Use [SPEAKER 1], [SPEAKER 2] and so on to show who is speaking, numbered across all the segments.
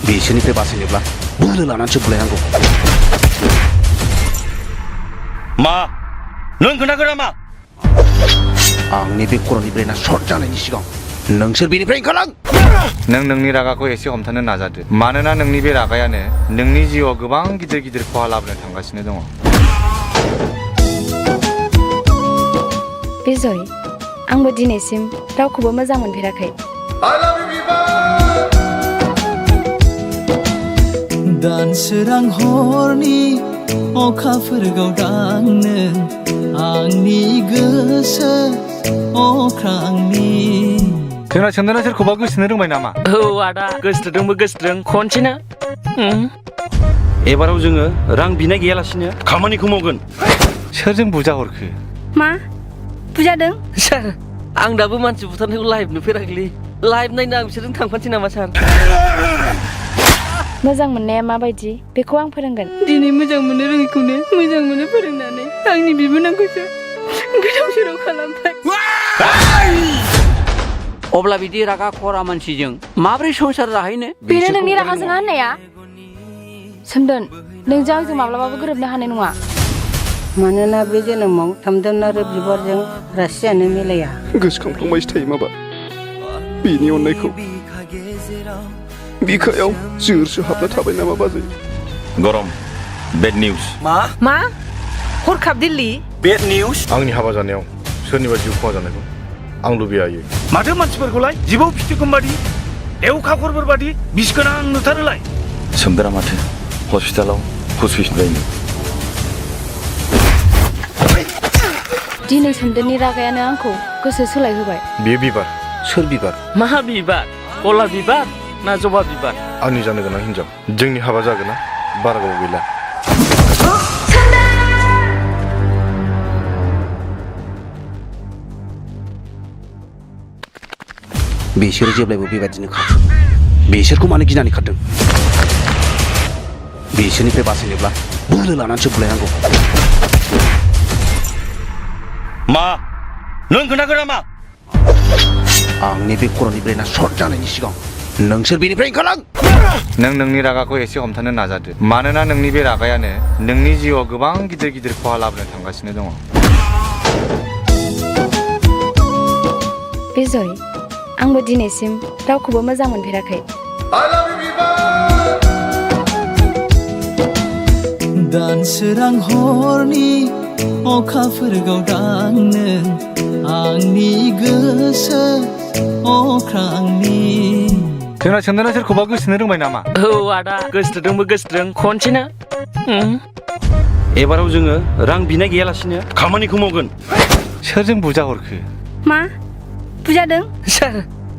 [SPEAKER 1] बिसोरनिफ्राय बासायनोब्ला बोलो लानानैसो बुलायनांगौ।
[SPEAKER 2] मा नों खोन्थागोन नामा?
[SPEAKER 1] आंनि बे खर'नि ब्रेना सर्ट जानायनि सिगां नोंसोर बेनिफ्राय ओंखारलां।
[SPEAKER 3] नों नोंनि रागाखौ एसे हमथानो नाजादो, मानोना नोंनि बे रागायानो नोंनि जिउआव गोबां गिदिर गिदिर खहा लाबोनो थांगासिनो दङ।
[SPEAKER 4] बिजय, आंबो दिनैसिम रावखौबो मोजां मोनफेराखै।
[SPEAKER 5] दानसोरां हरनि अखाफोर गावदांनो आंनि गोसो अख्रांनि।
[SPEAKER 3] जोंना चन्दना सोरखौबा गोसोनो रोंबाय नामा?
[SPEAKER 6] औ आदा, गोसोथोदोंबो गोसोथोदों खनसेना।
[SPEAKER 2] एबाराव जोङो रां बिनाय गैयालासिनो खामानिखौ मावगोन।
[SPEAKER 3] सोरजों बुजा हरखो?
[SPEAKER 4] मा बुजादों?
[SPEAKER 6] सार, आं दाबो मानसि बुथारनायखौ लाइभ नुफेराखैलै। लाइभ नायनो आं बिसोरजों थांफानोसै नामा सार?
[SPEAKER 4] मोजां मोननाया माबायदि बेखौ आं फोरोंगोन।
[SPEAKER 7] दिनै मोजां मोनो रोङिखौनो मोजां मोनो फोरोंनानै आंनि बिबोनांखौसो गोदाव सोराव खालामबाय।
[SPEAKER 8] अब्ला बिदि रागा खरा मानसिजों माब्रै संसार जाहैनो?
[SPEAKER 4] बेनो नोंनि रागा जोङा होननाया? सोमदोन, नोंजों आंजों माब्लाबाबो गोरोबनो हानाय नङा।
[SPEAKER 9] मानोना बे जोनोमाव थामदोन आरो बिबारजों रासियानो मिलाया।
[SPEAKER 10] गोसोखांफ्लांबायसो थायो माबा बिनि अननायखौ। बिखायाव जोरसो हाबना थाबाय नामा बाजै?
[SPEAKER 2] गरम बेड निउज।
[SPEAKER 7] मा हरखाब दिल्ली?
[SPEAKER 2] Bed news.
[SPEAKER 3] आंनि हाबा जानायाव सोरनिबा जिउ खहा जानायखौ आं लुबैयो।
[SPEAKER 2] माथो मानसिफोरखौलाय जिबौ फिथिगम बादि एवखाखरफोर बादि बिस गोनां नुथारोलाय।
[SPEAKER 3] सोमदोरा माथो हस्पिटालाव फुसफिसन जायो।
[SPEAKER 4] दिनै सोमदोननि रागायानो आंखौ गोसो सोलायहोबाय।
[SPEAKER 3] बेयो बिबार।
[SPEAKER 1] सोर बिबार?
[SPEAKER 6] मा बिबार? गलाप बिबार ना जबा बिबार?
[SPEAKER 3] आंनि जानो गोनां हिनजाव। जोंनि हाबा जागोन ना बारा गोबाव गैला।
[SPEAKER 1] बिसोरो जेब्लायबो बेबायदिनो खारो। बिसोरखौ मानो गिनानै खारदों? बिसोरनिफ्राय बासायनोब्ला बोलो लानानैसो बुलायनांगौ।
[SPEAKER 2] मा नों खोन्थागोन नामा?
[SPEAKER 1] आंनि बे खर'नि ब्रेना सर्ट जानायनि सिगां नोंसोर बेनिफ्राय ओंखारलां।
[SPEAKER 3] नों नोंनि रागाखौ एसे हमथानो नाजादो, मानोना नोंनि बे रागायानो नोंनि जिउआव गोबां गिदिर गिदिर खहा लाबोनो थांगासिनो दङ।
[SPEAKER 4] बिजय, आंबो दिनैसिम रावखौबो मोजां मोनफेराखै।
[SPEAKER 5] दानसोरां हरनि अखाफोर गावदांनो आंनि गोसो अख्रांनि।
[SPEAKER 3] जोंना चन्दना सोरखौबा गोसोनो रोंबाय नामा?
[SPEAKER 6] औ आदा, गोसोथोदोंबो गोसोथोदों खनसेना।
[SPEAKER 2] एबाराव जोङो रां बिनाय गैयालासिनो खामानिखौ मावगोन।
[SPEAKER 3] सोरजों बुजा हरखो?
[SPEAKER 4] मा बुजादों?
[SPEAKER 6] सार,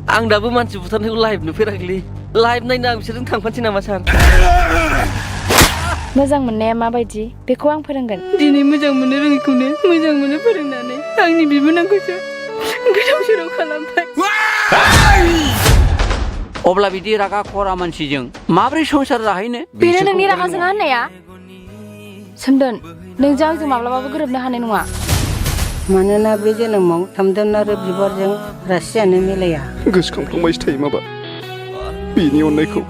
[SPEAKER 6] आं दाबो मानसि बुथारनायखौ लाइभ नुफेराखैलै। लाइभ नायनो आं बिसोरजों थांफानोसै नामा सार?
[SPEAKER 4] मोजां मोननाया माबायदि बेखौ आं फोरोंगोन।
[SPEAKER 7] दिनै मोजां मोनो रोङिखौनो मोजां मोनो फोरोंनानै आंनि बिबोनांखौसो गोदाव सोराव खालामबाय।
[SPEAKER 8] अब्ला बिदि रागा खरा मानसिजों माब्रै संसार जाहैनो?
[SPEAKER 4] बेनो नोंनि रागा जोङा होननाया? सोमदोन, नोंजों आंजों माब्लाबाबो गोरोबनो हानाय नङा।
[SPEAKER 9] मानोना बे जोनोमाव थामदोन आरो बिबारजों रासियानो मिलाया।
[SPEAKER 10] गोसोखांफ्लांबायसो थायो माबा बिनि अननायखौ।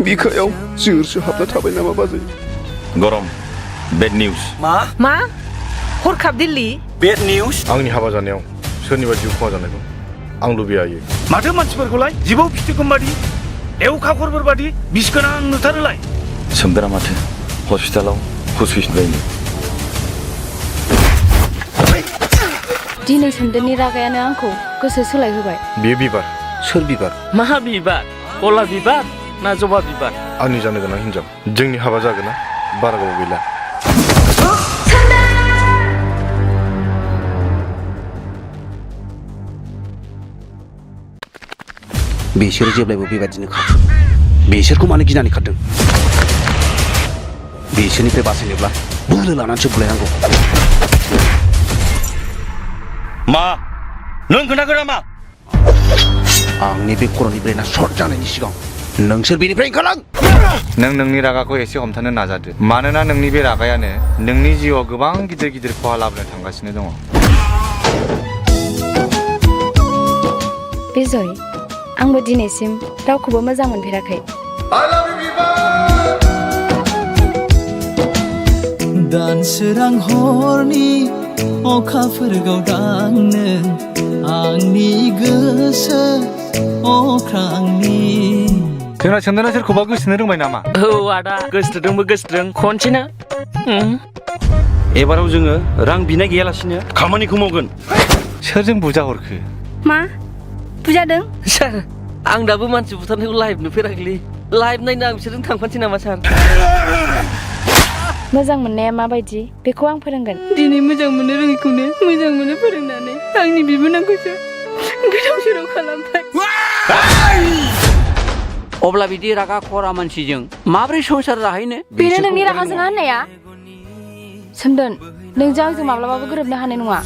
[SPEAKER 10] बिखायाव जोरसो हाबना थाबाय नामा बाजै?
[SPEAKER 2] गरम बेड निउज।
[SPEAKER 7] मा हरखाब दिल्ली?
[SPEAKER 2] Bed news.
[SPEAKER 3] आंनि हाबा जानायाव सोरनिबा जिउ खहा जानायखौ आं लुबैयो।
[SPEAKER 2] माथो मानसिफोरखौलाय जिबौ फिथिगम बादि एवखाखरफोर बादि बिस गोनां नुथारोलाय।
[SPEAKER 3] सोमदोरा माथो हस्पिटालाव फुसफिसन जायो।
[SPEAKER 4] दिनै सोमदोननि रागायानो आंखौ गोसो सोलायहोबाय।
[SPEAKER 3] बेयो बिबार।
[SPEAKER 1] सोर बिबार?
[SPEAKER 6] मा बिबार? गलाप बिबार ना जबा बिबार?
[SPEAKER 3] आंनि जानो गोनां हिनजाव। जोंनि हाबा जागोन ना बारा गोबाव गैला।
[SPEAKER 1] बिसोरो जेब्लायबो बेबायदिनो खारो। बिसोरखौ मानो गिनानै खारदों? बिसोरनिफ्राय बासायनोब्ला बोलो लानानैसो बुलायनांगौ।
[SPEAKER 2] मा नों खोन्थागोन नामा?
[SPEAKER 1] आंनि बे खर'नि ब्रेना सर्ट जानायनि सिगां नोंसोर बेनिफ्राय ओंखारलां।
[SPEAKER 3] नों नोंनि रागाखौ एसे हमथानो नाजादो, मानोना नोंनि बे रागायानो नोंनि जिउआव गोबां गिदिर गिदिर खहा लाबोनो थांगासिनो दङ।
[SPEAKER 4] बिजय आंबो दिनैसिम रावखौबो मोजां मोनफेराखै
[SPEAKER 5] दान सोरां हरनि अखाफोर गावदांनो आंनि गोसो अख्रांनि
[SPEAKER 3] जोंना चन्दना सोरखौबा गोसोनो रोंबाय नामा
[SPEAKER 6] औ आदा गोसोथोदोंबो गोसोथोदों खनसेना
[SPEAKER 2] एबाराव जोङो रां बिनाय गैयालासिनो खामानिखौ मावगोन
[SPEAKER 3] सोरजों बुजा हरखो
[SPEAKER 7] मा बुजादों
[SPEAKER 6] सार आं दाबो मानसि बुथारनायखौ लाइभ नुफेराखैलै लाइभ नायनो आं बिसोरजों थांफानोसै नामा सार
[SPEAKER 4] मोजां मोननाया माबायदि बेखौ आं फोरोंगोन
[SPEAKER 7] दिनै मोजां मोननो रोङिखौनो मोजां मोनो फोरोंनानै आंनि बिबोनांखौसो गोदाव सोराव खालामबाय
[SPEAKER 8] अब्ला बिदि रागा खरा मानसिजों माब्रै संसार जाहैनो
[SPEAKER 4] बेनो नोंनि रागा जोङा होननाया सोमदोन नोंजों आंजों माब्लाबाबो गोरोबनो हानाय नङा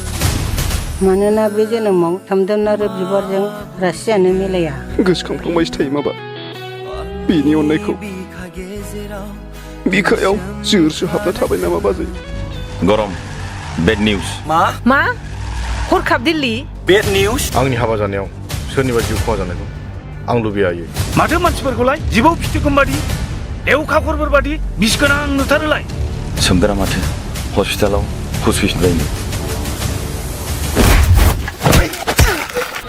[SPEAKER 9] मानोना बे जोनोमाव थामदोन आरो बिबारजों रासियानो मिलाया
[SPEAKER 10] गोसोखांफ्लांबायसो थायो माबा बिनि अननायखौ बिखायाव जोरसो हाबना थाबाय नामा बाजै
[SPEAKER 3] गरम बेड निउज
[SPEAKER 7] मा हरखाब दिल्ली
[SPEAKER 2] बेड निउज
[SPEAKER 3] आंनि हाबा जानायाव सोरनिबा जिउ खहा जानायखौ आं लुबैयायो
[SPEAKER 2] माथो मानसिफोरखौलाय जिबौ फिथिगम बादि लेवखाखरफोर बादि बिस गोनां नुथारोलाय
[SPEAKER 3] सोमदोरा माथो हस्पिटालाव हुसुइसिबायनो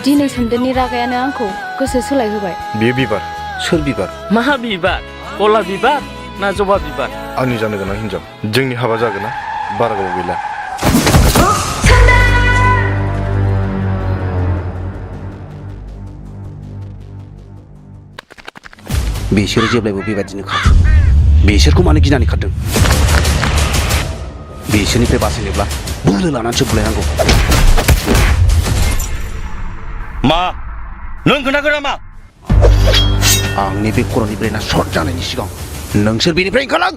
[SPEAKER 4] दिनै सोमदोननि रागायानो आंखौ गोसो सोलायहोबाय
[SPEAKER 3] बेयो बिबार
[SPEAKER 1] सोर बिबार
[SPEAKER 6] मा बिबार गला बिबार ना जबा बिबार
[SPEAKER 3] आंनि जानो गोनां हिनजाव जोंनि हाबा जागोन ना बारा गोबाव गैला
[SPEAKER 1] बिसोरो जेब्लायबो बेबादिनो खारो बिसोरखौ मानो गिनानै खारदों बिसोरनिफ्राय बासायनोब्ला बोलो लानानैसो बुलायनांगौ
[SPEAKER 2] मा नों खोनागोन नामा
[SPEAKER 1] आंनि बे खर'नि ब्रेना सर्ट जानायनि सिगां नोंसोर बेनिफ्राय ओंखारलां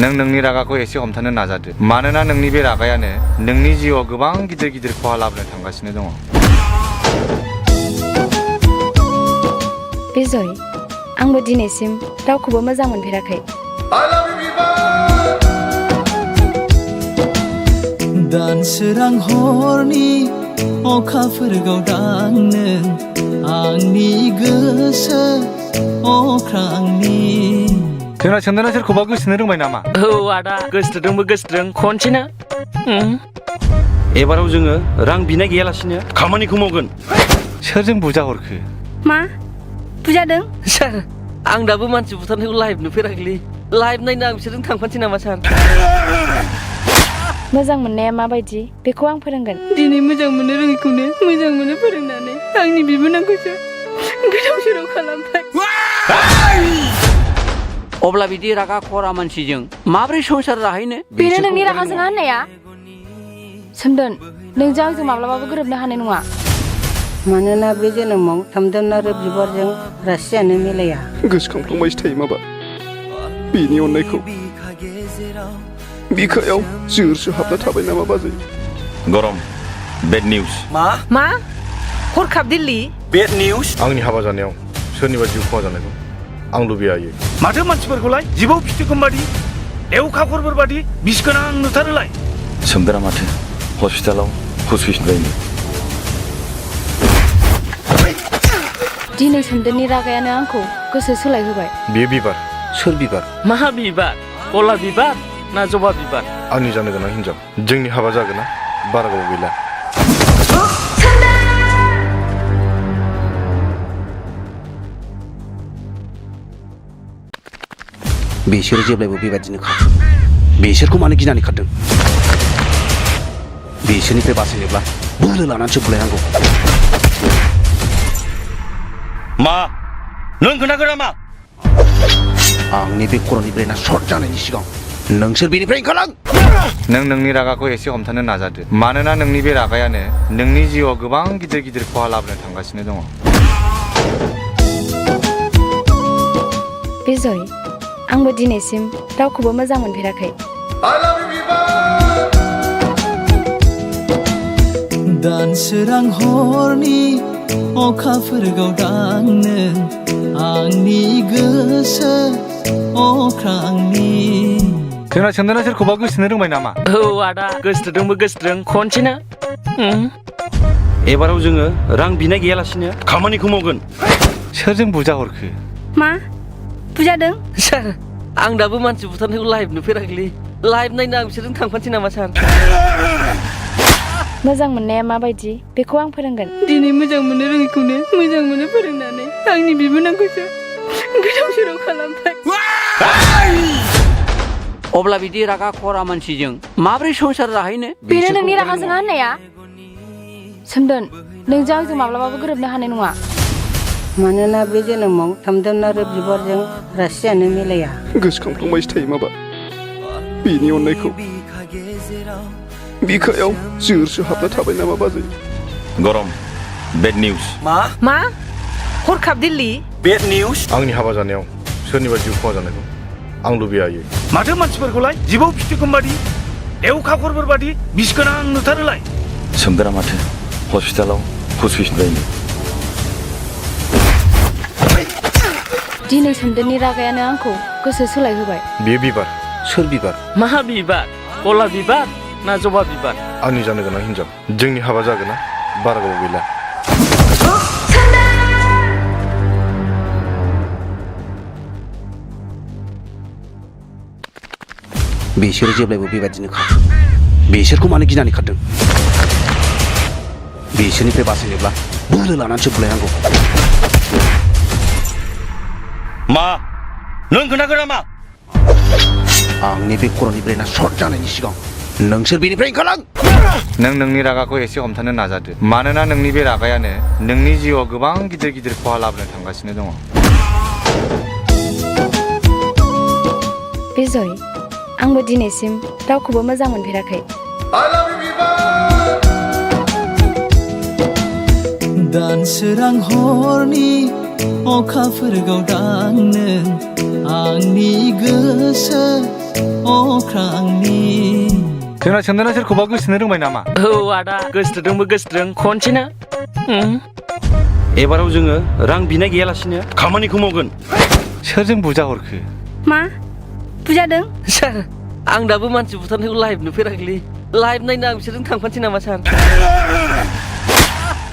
[SPEAKER 3] नों नोंनि रागाखौ एसे हमथानो नाजादो मानोना नोंनि बे रागायानो नोंनि जिउआव गोबां गिदिर गिदिर खहा लाबोनो थांगासिनो दङ
[SPEAKER 4] बिजय आंबो दिनैसिम रावखौबो मोजां मोनफेराखै
[SPEAKER 5] दान सोरां हरनि अखाफोर गावदांनो आंनि गोसो अख्रांनि
[SPEAKER 3] जोंना चन्दना सोरखौबा गोसोनो रोंबाय नामा
[SPEAKER 6] औ आदा गोसोथोदोंबो गोसोथोदों खनसेना
[SPEAKER 2] एबाराव जोङो रां बिनाय गैयालासिनो खामानिखौ मावगोन
[SPEAKER 3] सोरजों बुजा हरखो
[SPEAKER 7] मा बुजादों
[SPEAKER 6] सार आं दाबो मानसि बुथारनायखौ लाइभ नुफेराखैलै लाइभ नायनो आं बिसोरजों थांफानोसै नामा सार
[SPEAKER 4] मोजां मोननाया माबायदि बेखौ आं फोरोंगोन
[SPEAKER 7] दिनै मोजां मोननो रोङिखौनो मोजां मोनो फोरोंनानै आंनि बिबोनांखौसो गोदाव सोराव खालामबाय
[SPEAKER 8] अब्ला बिदि रागा खरा मानसिजों माब्रै संसार जाहैनो
[SPEAKER 4] बेनो नोंनि रागा जोङा होननाया सोमदोन नोंजों आंजों माब्लाबाबो गोरोबनो हानाय नङा
[SPEAKER 9] मानोना बे जोनोमाव थामदोन आरो बिबारजों रासियानो मिलाया
[SPEAKER 10] गोसोखांफ्लांबायसो थायो माबा बिनि अननायखौ बिखायाव जोरसो हाबना थाबाय नामा बाजै
[SPEAKER 3] गरम बेड निउज
[SPEAKER 7] मा हरखाब दिल्ली
[SPEAKER 2] बेड निउज
[SPEAKER 3] आंनि हाबा जानायाव सोरनिबा जिउ खहा जानायखौ आं लुबैयायो
[SPEAKER 2] माथो मानसिफोरखौलाय जिबौ फिथिगम बादि लेवखाखरफोर बादि बिस गोनां नुथारोलाय
[SPEAKER 3] सोमदोरा माथो हस्पिटालाव हुसुइसिबायनो
[SPEAKER 4] दिनै सोमदोननि रागायानो आंखौ गोसो सोलायहोबाय
[SPEAKER 3] बेयो बिबार
[SPEAKER 1] सोर बिबार
[SPEAKER 6] मा बिबार गला बिबार ना जबा बिबार
[SPEAKER 3] आंनि जानो गोनां हिनजाव जोंनि हाबा जागोन ना बारा गोबाव गैला
[SPEAKER 1] बिसोरो जेब्लायबो बेबादिनो खारो बिसोरखौ मानो गिनानै खारदों बिसोरनिफ्राय बासायनोब्ला बोलो लानानैसो बुलायनांगौ
[SPEAKER 2] मा नों खोनागोन नामा
[SPEAKER 1] आंनि बे खर'नि ब्रेना सर्ट जानायनि सिगां नोंसोर बेनिफ्राय ओंखारलां
[SPEAKER 3] नों नोंनि रागाखौ एसे हमथानो नाजादो मानोना नोंनि बे रागायानो नोंनि जिउआव गोबां गिदिर गिदिर खहा लाबोनो थांगासिनो दङ
[SPEAKER 4] बिजय आंबो दिनैसिम रावखौबो मोजां मोनफेराखै
[SPEAKER 5] दान सोरां हरनि अखाफोर गावदांनो आंनि गोसो अख्रांनि
[SPEAKER 3] जोंना चन्दना सोरखौबा गोसोनो रोंबाय नामा
[SPEAKER 6] औ आदा गोसोथोदोंबो गोसोथोदों खनसेना
[SPEAKER 2] एबाराव जोङो रां बिनाय गैयालासिनो खामानिखौ मावगोन
[SPEAKER 3] सोरजों बुजा हरखो
[SPEAKER 7] मा बुजादों
[SPEAKER 6] सार आं दाबो मानसि बुथारनायखौ लाइभ नुफेराखैलै लाइभ नायनो आं बिसोरजों थांफानोसै नामा सार
[SPEAKER 4] मोजां मोननाया माबायदि बेखौ आं फोरोंगोन
[SPEAKER 7] दिनै मोजां मोननो रोङिखौनो मोजां मोनो फोरोंनानै आंनि बिबोनांखौसो गोदाव सोराव खालामबाय
[SPEAKER 8] अब्ला बिदि रागा खरा मानसिजों माब्रै संसार जाहैनो
[SPEAKER 4] बेनो नोंनि रागा जोङा होननाया सोमदोन नोंजों आंजों माब्लाबाबो गोरोबनो हानाय नङा
[SPEAKER 9] मानोना बे जोनोमाव थामदोन आरो बिबारजों रासियानो मिलाया
[SPEAKER 10] गोसोखांफ्लांबायसो थायो माबा बिनि अननायखौ बिखायाव जोरसो हाबना थाबाय नामा बाजै
[SPEAKER 3] गरम बेड निउज
[SPEAKER 7] मा हरखाब दिल्ली
[SPEAKER 2] बेड निउज
[SPEAKER 3] आंनि हाबा जानायाव सोरनिबा जिउ खहा जानायखौ आं लुबैयायो
[SPEAKER 2] माथो मानसिफोरखौलाय जिबौ फिथिगम बादि एवखाखरफोर बादि बिस गोनां नुथारोलाय
[SPEAKER 3] सोमदोरा माथो हस्पिटालाव फुसफिसबायनो
[SPEAKER 4] दिनै सोमदोननि रागायानो आंखौ गोसो सोलायहोबाय
[SPEAKER 3] बेयो बिबार
[SPEAKER 1] सोर बिबार
[SPEAKER 6] मा बिबार गला बिबार ना जबा बिबार
[SPEAKER 3] आंनि जानो गोनां हिनजाव जोंनि हाबा जागोन ना बारा गोबाव गैला
[SPEAKER 1] बिसोरो जेब्लायबो बेबादिनोखा बिसोरखौ मानो गिनानै खारदों बिसोरनिफ्राय बासायनोब्ला बोलो लानानैसो बुलायनांगौ
[SPEAKER 2] मा नों खोनागोन नामा
[SPEAKER 1] आंनि बे खर'नि ब्रेना सर्ट जानायनि सिगां नोंसोर बेनिफ्राय ओंखारलां
[SPEAKER 3] नों नोंनि रागाखौ एसे हमथानो नाजादो मानोना नोंनि बे रागायानो नोंनि जिउआव गोबां गिदिर गिदिर खहा लाबोनो थांगासिनो दङ
[SPEAKER 4] बिजय आंबो दिनैसिम रावखौबो मोजां मोनफेराखै
[SPEAKER 5] दान सोरां हरनि अखाफोर गावदांनो आंनि गोसो अख्रांनि
[SPEAKER 3] जोंना सोमदोना सोरखौबा गोसोनो रोंबाय नामा
[SPEAKER 6] औ आदा गोसोथोदोंबो गोसोथोदों खनसे ना
[SPEAKER 2] एबाराव जोङो रां बिनाय गैयालासिनो खामानिखौ मावगोन
[SPEAKER 3] सोरजों बुजा हरखो
[SPEAKER 7] मा बुजादों
[SPEAKER 6] सार आं दाबो मानसि बुथारनायखौ लाइभ नुफेराखैलै लाइभ नायनो आं बिसोरजों थांफानोसै नामा सार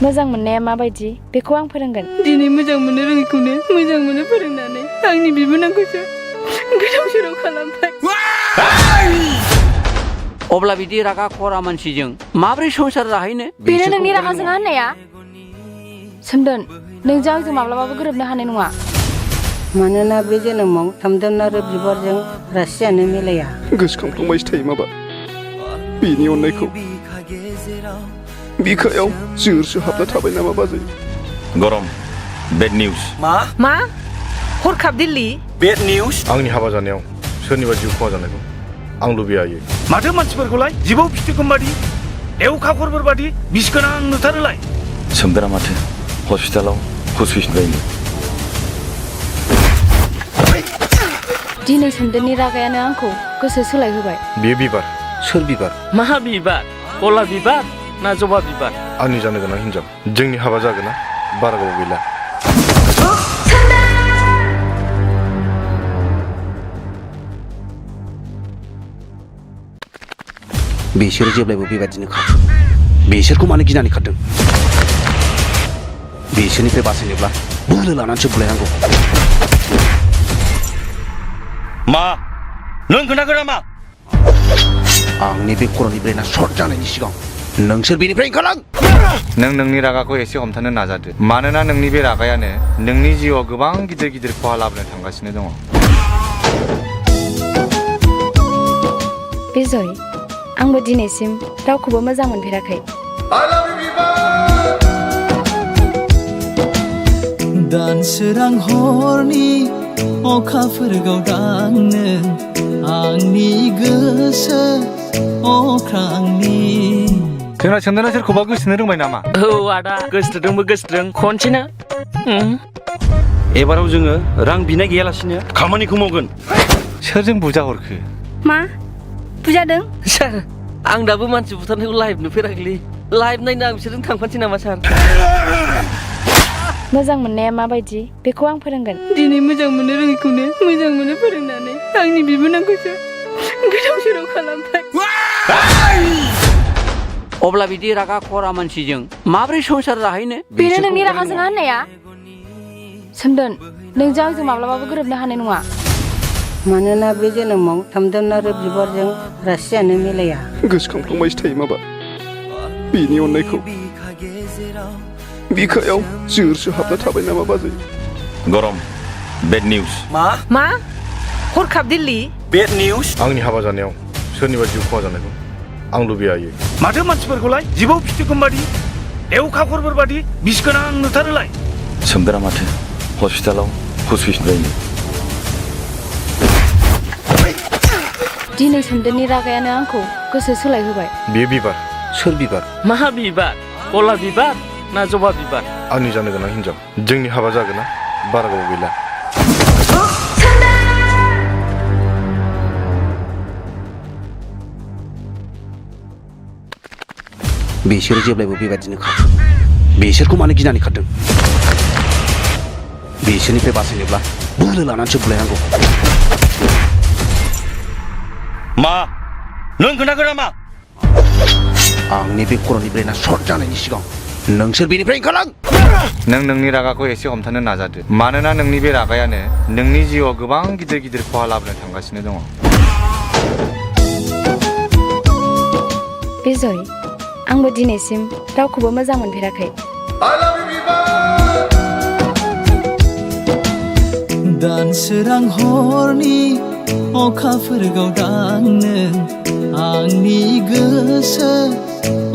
[SPEAKER 4] मोजां मोननाया माबायदि बेखौ आं फोरोंगोन
[SPEAKER 7] दिनै मोजां मोननो रोङिखौनो मोजां मोनो फोरोंनानै आंनि बिबोनांखौसो गोदाव सोराव खालामबाय
[SPEAKER 8] अब्ला बिदि रागा खरा मानसिजों माब्रै संसार जाहैनो
[SPEAKER 4] बेनो नोंनि रागा जोङा होननाया सोमदोन नोंजों आंजों माब्लाबाबो गोरोबनो हानाय नङा
[SPEAKER 9] मानोना बे जोनोमाव थामदोन आरो बिबारजों रासियानो मिलाया
[SPEAKER 10] गोसोखांफ्लांबायसो थायो माबा बिनि अननायखौ बिखायाव जोरसो हाबना थाबाय नामा बाजै
[SPEAKER 3] गरम बेड निउज
[SPEAKER 7] मा हरखाब दिल्ली
[SPEAKER 2] बेड निउज
[SPEAKER 3] आंनि हाबा जानायाव सोरनिबा जिउ खहा जानायखौ आं लुबैयायो
[SPEAKER 2] माथो मानसिफोरखौलाय जिबौ फिथिगम बादि एवखाखरफोर बादि बिस गोनां नुथारोलाय
[SPEAKER 3] सोमदोरा माथो हस्पिटालाव फुसफिसबायनो
[SPEAKER 4] दिनै सोमदोननि रागायानो आंखौ गोसो सोलायहोबाय
[SPEAKER 3] बेयो बिबार
[SPEAKER 1] सोर बिबार
[SPEAKER 6] मा बिबार गला बिबार ना जबा बिबार
[SPEAKER 3] आंनि जानो गोनां हिनजाव जोंनि हाबा जागोन ना बारा गोबाव गैला
[SPEAKER 1] बिसोरो जेब्लायबो बेबादिनोखा बिसोरखौ मानो गिनानै खारदों बिसोरनिफ्राय बासायनोब्ला बोलो लानानैसो बुलायनांगौ
[SPEAKER 2] मा नों खोनागोन नामा
[SPEAKER 1] आंनि बे खर'नि ब्रेना सर्ट जानायनि सिगां नोंसोर बेनिफ्राय ओंखारलां
[SPEAKER 3] नों नोंनि रागाखौ एसे हमथानो नाजादो मानोना नोंनि बे रागायानो नोंनि जिउआव गोबां गिदिर गिदिर खहा लाबोनो थांगासिनो दङ
[SPEAKER 4] बिजय आंबो दिनैसिम रावखौबो मोजां मोनफेराखै
[SPEAKER 5] दान सोरां हरनि अखाफोर गावदांनो आंनि गोसो अख्रांनि
[SPEAKER 3] जोंना सोमदोना सोरखौबा गोसोनो रोंबाय नामा
[SPEAKER 6] औ आदा गोसोथोदोंबो गोसोथोदों खनसे ना
[SPEAKER 2] एबाराव जोङो रां बिनाय गैयालासिनो खामानिखौ मावगोन
[SPEAKER 3] सोरजों बुजा हरखो
[SPEAKER 7] मा बुजादों
[SPEAKER 6] सार आं दाबो मानसि बुथारनायखौ लाइभ नुफेराखैलै लाइभ नायनो आं बिसोरजों थांफानोसै नामा सार
[SPEAKER 4] मोजां मोननाया माबायदि बेखौ आं फोरोंगोन
[SPEAKER 7] दिनै मोजां मोननो रोङिखौनो मोजां मोनो फोरोंनानै आंनि बिबोनांखौसो गोदाव सोराव खालामबाय
[SPEAKER 8] अब्ला बिदि रागा खरा मानसिजों माब्रै संसार जाहैनो
[SPEAKER 4] बेनो नोंनि रागा जोङा होननाया सोमदोन नोंजों आंजों माब्लाबाबो गोरोबनो हानाय नङा
[SPEAKER 9] मानोना बे जोनोमाव थामदोन आरो बिबारजों रासियानो मिलाया
[SPEAKER 10] गोसोखांफ्लांबायसो थायो माबा बिनि अननायखौ बिखायाव जोरसो हाबना थाबाय नामा बाजै
[SPEAKER 3] गरम बेड निउज
[SPEAKER 7] मा हरखाब दिल्ली
[SPEAKER 2] बेड निउज
[SPEAKER 3] आंनि हाबा जानायाव सोरनिबा जिउ खहा जानायखौ आं लुबैयायो
[SPEAKER 2] माथो मानसिफोरखौलाय जिबौ फिथिगम बादि एवखाखरफोर बादि बिस गोनां नुथारोलाय
[SPEAKER 3] सोमदोरा माथो हस्पिटालाव हुस फैफिनबायनो
[SPEAKER 4] दिनै सोमदोननि रागायानो आंखौ गोसो सोलायहोबाय
[SPEAKER 3] बेयो बिबार
[SPEAKER 1] सोर बिबार
[SPEAKER 6] मा बिबार गलाप बिबार ना जबा बिबार
[SPEAKER 3] आंनि जानो गोनां हिनजाव जोंनि हाबा जागोन ना बारा गोबाव गैला
[SPEAKER 1] बिसोर जेब्लायबो बेबादिनो खारो बिसोरखौ मानो गिनानै खारदों बिसोरनिफ्राय बासायनोब्ला बोलो लानानैसो बुलायनांगौ
[SPEAKER 2] मा नों खोनागोन नामा
[SPEAKER 1] आंनि बे खर'नि ब्रेना सर्ट जानायनि सिगां नोंसोर बेनिफ्राय ओंखारलां
[SPEAKER 3] नों नोंनि रागाखौ एसे हमथानो नाजादो मानोना नोंनि बे रागायानो नोंनि जिउआव गोबां गिदिर गिदिर खहा लाबोनो थांगासिनो दङ
[SPEAKER 4] बिजय आंबो दिनैसिम रावखौबो मोजां मोनफेराखै
[SPEAKER 5] दान सोरां हरनि अखाफोर गावदांनो आंनि गोसो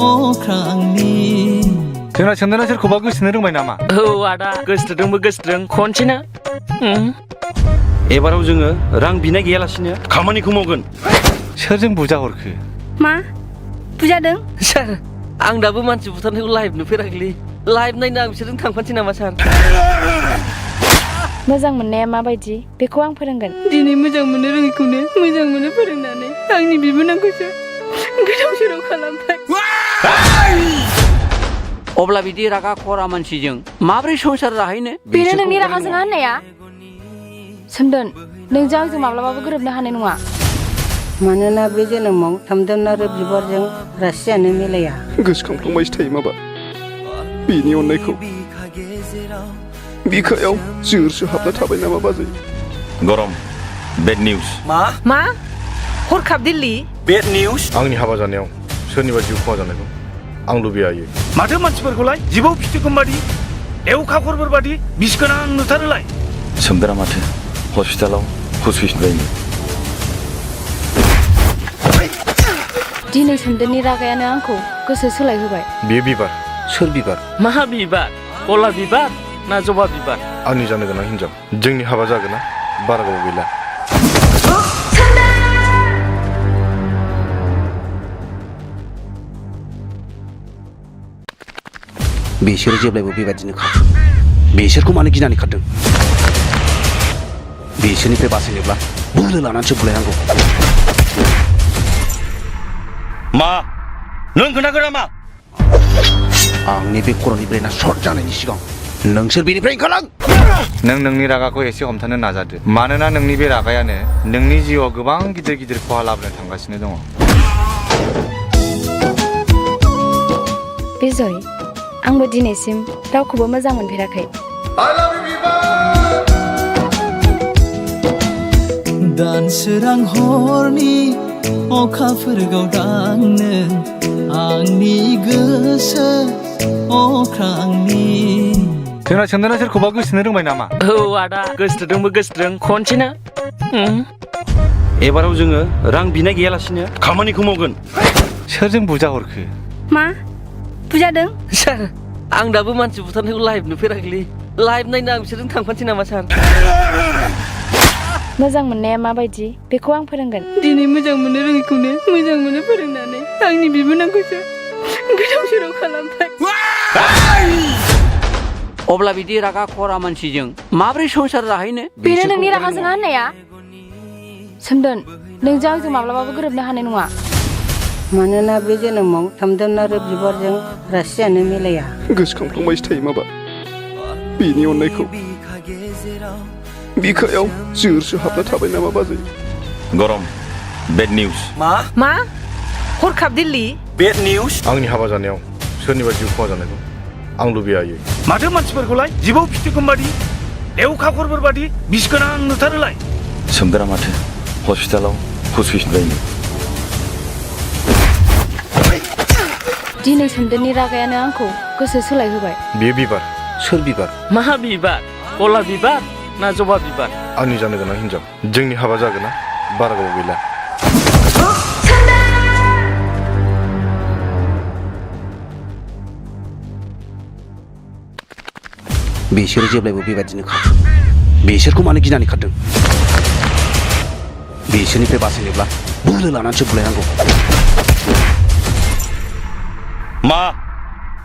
[SPEAKER 5] अख्रांनि
[SPEAKER 3] जोंना सोमदोना सोरखौबा गोसोनो रोंबाय नामा
[SPEAKER 6] औ आदा गोसोथोदोंबो गोसोथोदों खनसेना
[SPEAKER 2] एबाराव जोङो रां बिनाय गैयालासिनो खामानिखौ मावगोन
[SPEAKER 3] सोरजों बुजा हरखो
[SPEAKER 7] मा बुजादों
[SPEAKER 6] सार आं दाबो मानसि बुथारनायखौ लाइभ नुफेराखैलै लाइभ नायनो आं बिसोरजों थांफानोसै नामा सार
[SPEAKER 4] मोजां मोननाया माबायदि बेखौ आं फोरोंगोन
[SPEAKER 7] दिनै मोजां मोननो रोङिखौनो मोजां मोनो फोरोंनानै आंनि बिबोनांखौसो गोदाव सोराव खालामबाय
[SPEAKER 8] अब्ला बिदि रागा खरा मानसिजों माब्रै संसार जाहैनो
[SPEAKER 4] बेनो नोंनि रागा जोङा होननाया सोमदोन नोंजों आंजों माब्लाबाबो गोरोबनो हानाय नङा
[SPEAKER 9] मानोना बे जोनोमाव थामदोन आरो बिबारजों रासियानो मिलाया
[SPEAKER 10] गोसोखांफ्लांबायसो थायो माबा बिनि अननायखौ बिखायाव जोरसो हाबना थाबाय नामा बाजै
[SPEAKER 3] गरम बेड निउज
[SPEAKER 7] मा हरखाब दिल्ली
[SPEAKER 2] बेड निउज
[SPEAKER 3] आंनि हाबा जानायाव सोरनिबा जिउ खहा जानायखौ आं लुबैयायो
[SPEAKER 2] माथो मानसिफोरखौलाय जिबौ फिथिगम बादि एवखाखरफोर बादि बिस गोनां नुथारोलाय
[SPEAKER 3] सोमदोरा माथो हस्पिटालाव हुस फैफिनबायनो
[SPEAKER 4] दिनै सोमदोननि रागायानो आंखौ गोसो सोलायहोबाय
[SPEAKER 3] बेयो बिबार
[SPEAKER 1] सोर बिबार
[SPEAKER 6] मा बिबार गलाप बिबार ना जबा बिबार
[SPEAKER 3] आंनि जानो गोनां हिनजाव जोंनि हाबा जागोन ना बारा गोबाव गैला
[SPEAKER 1] बिसोर जेब्लायबो बेबादिनो खारो बिसोरखौ मानो गिनानै खारदों बिसोरनिफ्राय बासायनोब्ला बोलो लानानैसो बुलायनांगौ
[SPEAKER 2] मा नों खोनागोन नामा
[SPEAKER 1] आंनि बे खर'नि ब्रेना सर्ट जानायनि सिगां नोंसोर बेनिफ्राय ओंखारलां
[SPEAKER 3] नों नोंनि रागाखौ एसे हमथानो नाजादो मानोना नोंनि बे रागायानो नोंनि जिउआव गोबां गिदिर गिदिर खहा लाबोनो थांगासिनो दङ
[SPEAKER 4] बिजय आंबो दिनैसिम रावखौबो मोजां मोनफेराखै
[SPEAKER 5] दान सोरां हरनि अखाफोर गावदांनो आंनि गोसो अख्रांनि
[SPEAKER 3] जोंना सोमदोना सोरखौबा गोसोनो रोंबाय नामा
[SPEAKER 6] औ आदा गोसोथोदोंबो गोसोथोदों खनसेना
[SPEAKER 2] एबाराव जोङो रां बिनाय गैयालासिनो खामानिखौ मावगोन
[SPEAKER 3] सोरजों बुजा हरखो
[SPEAKER 7] मा बुजादों
[SPEAKER 6] सार आं दाबो मानसि बुथारनायखौ लाइभ नुफेराखैलै लाइभ नायनो आं बिसोरजों थांफानोसै नामा सार
[SPEAKER 4] मोजां मोननाया माबायदि बेखौ आं फोरोंगोन
[SPEAKER 7] दिनै मोजां मोननो रोङिखौनो मोजां मोनो फोरोंनानै आंनि बिबोनांखौसो गोदाव सोराव खालामबाय
[SPEAKER 8] अब्ला बिदि रागा खरा मानसिजों माब्रै संसार जाहैनो
[SPEAKER 4] बेनो नोंनि रागा जोङा होननाया सोमदोन नोंजों आंजों माब्लाबाबो गोरोबनो हानाय नङा
[SPEAKER 9] मानोना बे जोनोमाव थामदोन आरो बिबारजों रासियानो मिलाया
[SPEAKER 10] गोसोखांफ्लांबायसो थायो माबा बिनि अननायखौ बिखायाव जोरसो हाबना थाबाय नामा बाजै
[SPEAKER 3] गरम बेड निउज
[SPEAKER 7] मा हरखाब दिल्ली
[SPEAKER 2] बेड निउस
[SPEAKER 3] आंनि हाबा जानायाव सोरनिबा जिउ खहा जानायखौ आं लुबैयायै
[SPEAKER 2] माथो मानसिफोरखौलाय जिबौ फिथिगम बादि एवखाखरफोर बादि बिस गोनां नुथारोलाय
[SPEAKER 3] सोमदोरा माथो हस्पिटालाव हुसुइसिनबायनो
[SPEAKER 4] दिनै सोमदोननि रागायानो आंखौ गोसो सोलायहोबाय
[SPEAKER 3] बेयो बिबार
[SPEAKER 1] सोर बिबार
[SPEAKER 6] मा बिबार गलाब बिबार ना जबा बिबार
[SPEAKER 3] आंनि जानो गोनां हिनजाव जोंनि हाबा जागोन ना बारा गोबाव गैला
[SPEAKER 1] बिसोरो जेब्लायबो बेबायदिनो खारो बिसोरखौ मानो गिनानै खारदों बिसोरनिफ्राय बासायनोब्ला बोलो लानानैसो बुलायनांगौ
[SPEAKER 2] मा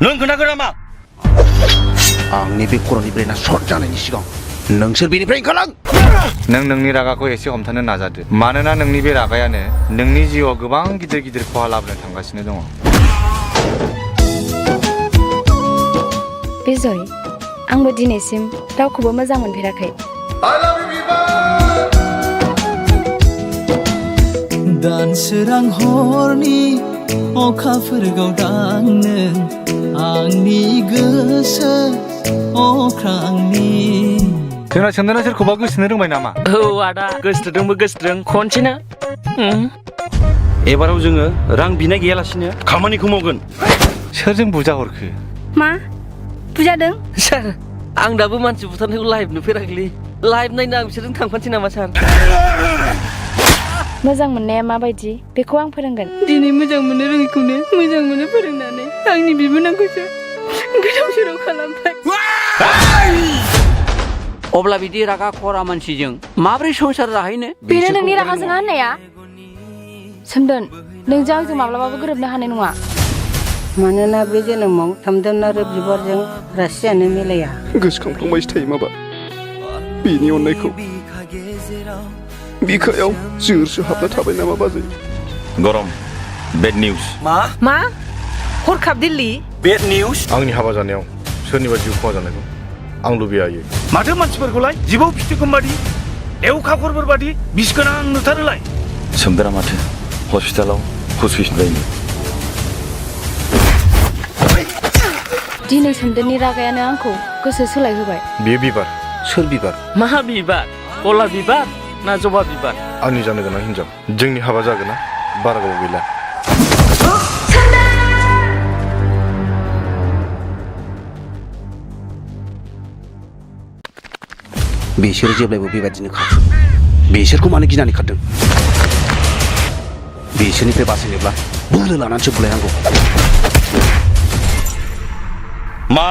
[SPEAKER 2] नों खोनागोन नामा
[SPEAKER 1] आंनि बे खर'नि ब्रेना सर्ट जानायनि सिगां नोंसोर बेनिफ्राय ओंखारलां
[SPEAKER 3] नों नोंनि रागाखौ एसे हमथानो नाजादो मानोना नोंनि बे रागायानो नोंनि जिउआव गोबां गिदिर गिदिर खहा लाबोनो थांगासिनो दङ
[SPEAKER 4] बिजय आंबो दिनैसिम रावखौबो मोजां मोनफेराखै
[SPEAKER 5] दान सोरां हरनि अखाफोर गावदांनो आंनि गोसो अख्रांनि
[SPEAKER 3] जोंना सोमदोना सोरखौबा गोसोनो रोंबाय नामा
[SPEAKER 6] औ आदा गोसोथोदोंबो गोसोथोदों खनसेनो
[SPEAKER 2] एबाराव जोङो रां बिनाय गैयालासिनो खामानिखौ मावगोन
[SPEAKER 3] सोरजों बुजा हरखो
[SPEAKER 7] मा बुजादों
[SPEAKER 6] सार आं दाबो मानसि बुथारनायखौ लाइभ नुफेराखैलै लाइभ नायनो आं बिसोरजों थांफानोसै नामा सार
[SPEAKER 4] मोजां मोननाया माबायदि बेखौ आं फोरोंगोन
[SPEAKER 7] दिनै मोजां मोननो रोङिखौनो मोजां मोनो फोरोंनानै आंनि बिबोनांखौसो गोदाव सोराव खालामबाय
[SPEAKER 8] अब्ला बिदि रागा खरा मानसिजों माब्रै संसार जाहैनो
[SPEAKER 4] बेनो नोंनि रागा जोङा होननाया सोमदोन नोंजों आंजों माब्लाबाबो गोरोबनो हानाय नङा
[SPEAKER 9] मानोना बे जोनोमाव थामदोन आरो बिबारजों रासियानो मिलाया
[SPEAKER 10] गोसोखांफ्लांबायसो थायो माबा बिनि अननायखौ बिखायाव जोरसो हाबना थाबाय नामा बाजै
[SPEAKER 3] गरम बेड निउस
[SPEAKER 7] मा हरखाब दिल्ली
[SPEAKER 2] बेड निउस
[SPEAKER 3] आंनि हाबा जानायाव सोरनिबा जिउ खहा जानायखौ आं लुबैयायै
[SPEAKER 2] माथो मानसिफोरखौलाय जिबौ फिथिगम बादि एवखाखरफोर बादि बिस गोनां नुथारोलाय
[SPEAKER 3] सोमदोरा माथो हस्पिटालाव हुसुइसिनबायनो
[SPEAKER 4] दिनै सोमदोननि रागायानो आंखौ गोसो सोलायहोबाय
[SPEAKER 3] बेयो बिबार
[SPEAKER 1] सोर बिबार
[SPEAKER 6] मा बिबार गलाब बिबार ना जबा बिबार
[SPEAKER 3] आंनि जानो गोनां हिनजाव जोंनि हाबा जागोन ना बारा गोबाव गैला
[SPEAKER 1] बिसोरो जेब्लायबो बेबायदिनो खारो बिसोरखौ मानो गिनानै खारदों बिसोरनिफ्राय बासायनोब्ला बोलो लानानैसो बुलायनांगौ
[SPEAKER 2] मा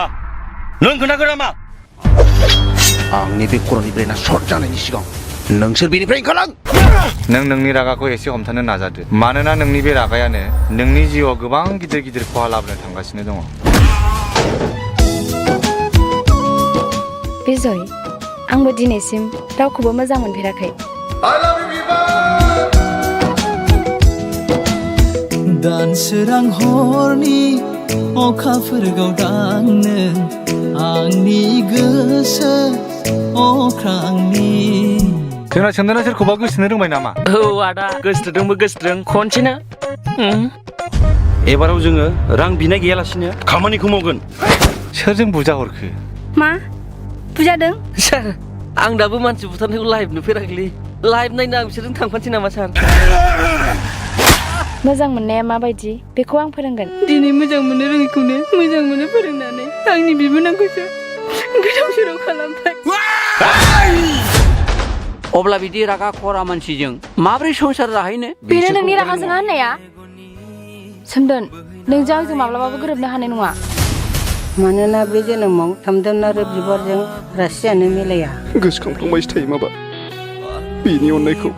[SPEAKER 2] नों खोनागोन नामा
[SPEAKER 1] आंनि बे खर'नि ब्रेना सर्ट जानायनि सिगां नोंसोर बेनिफ्राय ओंखारलां
[SPEAKER 3] नों नोंनि रागाखौ एसे हमथानो नाजादो मानोना नोंनि बे रागायानो नोंनि जिउआव गोबां गिदिर गिदिर खहा लाबोनो थांगासिनो दङ
[SPEAKER 4] बिजय आंबो दिनैसिम रावखौबो मोजां मोनफेराखै
[SPEAKER 5] दान सोरां हरनि अखाफोर गावदांनो आंनि गोसो अख्रांनि
[SPEAKER 3] जोंना सोमदोना सोरखौबा गोसोनो रोंबाय नामा
[SPEAKER 6] औ आदा गोसोथोदोंबो गोसोथोदों खनसेनो
[SPEAKER 2] एबाराव जोङो रां बिनाय गैयालासिनो खामानिखौ मावगोन
[SPEAKER 3] सोरजों बुजा हरखो
[SPEAKER 7] मा बुजादों
[SPEAKER 6] सार आं दाबो मानसि बुथारनायखौ लाइभ नुफेराखैलै लाइभ नायनो आं बिसोरजों थांफानोसै नामा सार
[SPEAKER 4] मोजां मोननाया माबायदि बेखौ आं फोरोंगोन
[SPEAKER 7] दिनै मोजां मोननो रोङिखौनो मोजां मोनो फोरोंनानै आंनि बिबोनांखौसो गोदाव सोराव खालामबाय
[SPEAKER 8] अब्ला बिदि रागा खरा मानसिजों माब्रै संसार जाहैनो
[SPEAKER 4] बेनो नोंनि रागा जोङा होननाया सोमदोन नोंजों आंजों माब्लाबाबो गोरोबनो हानाय नङा
[SPEAKER 9] मानोना बे जोनोमाव थामदोन आरो बिबारजों रासियानो मिलाया
[SPEAKER 10] गोसोखांफ्लांबायसो थायो माबा बिनि अननायखौ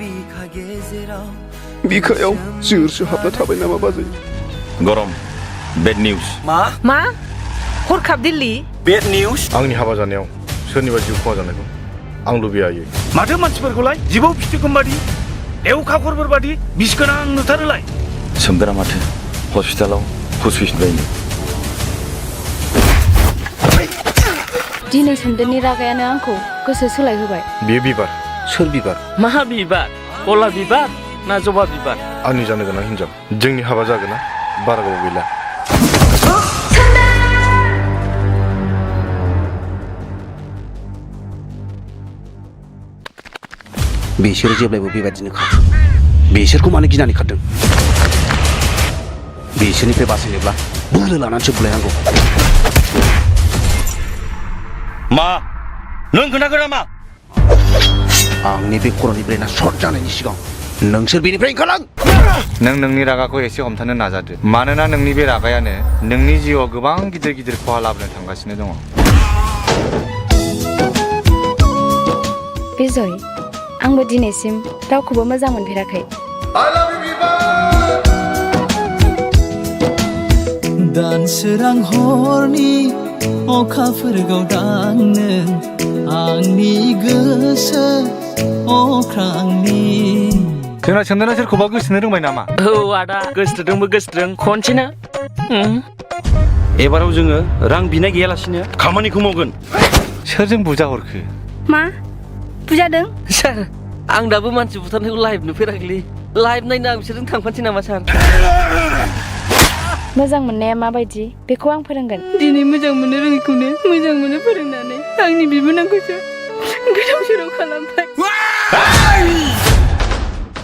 [SPEAKER 10] बिखायाव जोरसो हाबना थाबाय नामा बाजै
[SPEAKER 3] गरम बेड निउस
[SPEAKER 7] मा हरखाब दिल्ली
[SPEAKER 2] बेड निउस
[SPEAKER 3] आंनि हाबा जानायाव सोरनिबा जिउ खहा जानायखौ आं लुबैयायै
[SPEAKER 2] माथो मानसिफोरखौलाय जिबौ फिथिगम बादि एवखाखरफोर बादि बिस गोनां नुथारोलाय
[SPEAKER 3] सोमदोरा माथो हस्पिटालाव हुसुइसिनबायनो
[SPEAKER 4] दिनै सोमदोननि रागायानो आंखौ गोसो सोलायहोबाय
[SPEAKER 3] बेयो बिबार
[SPEAKER 1] सोर बिबार
[SPEAKER 6] मा बिबार गलाब बिबार ना जबा बिबार
[SPEAKER 3] आंनि जानो गोनां हिनजाव जोंनि हाबा जागोना बारा गोबाव गैला
[SPEAKER 1] बिसोरो जेब्लायबो बेबायदिनो खारो बिसोरखौ मानो गिनानै खारदों बिसोरनिफ्राय बासायनोब्ला बोलो लानानैसो बुलायनांगौ
[SPEAKER 2] मा नों खोनाखो नामा
[SPEAKER 1] आंनि बे खर'नि ब्रेना सर्ट जानायनि सिगां नोंसोर बेनिफ्राय ओंखारलां
[SPEAKER 3] नों नोंनि रागाखौ एसे हमथानो नाजादो मानोना नोंनि बे रागायानो नोंनि जिउआव गोबां गिदिर गिदिर खहा लाबोनो थांगासिनो दङ
[SPEAKER 4] बिजय आंबो दिनैसिम रावखौबो मोजां मोनफेराखै
[SPEAKER 5] दान सोरां हरनि अखाफोर गावदांनो आंनि गोसो अख्रांनि
[SPEAKER 3] जोंना चन्दना सोरखौबा गोसोनो रोंबाय नामा
[SPEAKER 6] औ आदा गोसोथोदोंबो गोसोथोदों खनसेना
[SPEAKER 2] एबाराव जोङो रां बिनाय गैयालासिनो खामानिखौ मावगोन
[SPEAKER 3] सोरजों बुजा हरखो
[SPEAKER 4] मा बुजादों
[SPEAKER 6] सार आं दाबो मानसि बुथारनायखौ लाइभ नुफेराखैलै लाइभ नायनो आं बिसोरजों थांफानोसै नामा सार
[SPEAKER 4] मोजां मोननाया माबायदि बेखौ आं फोरोंगोन
[SPEAKER 7] दिनै मोजां मोनो रोङिखौनो मोजां मोनो फोरोंनानै आंनि बिबोनांखौसो गोदाव सोराव खालामबाय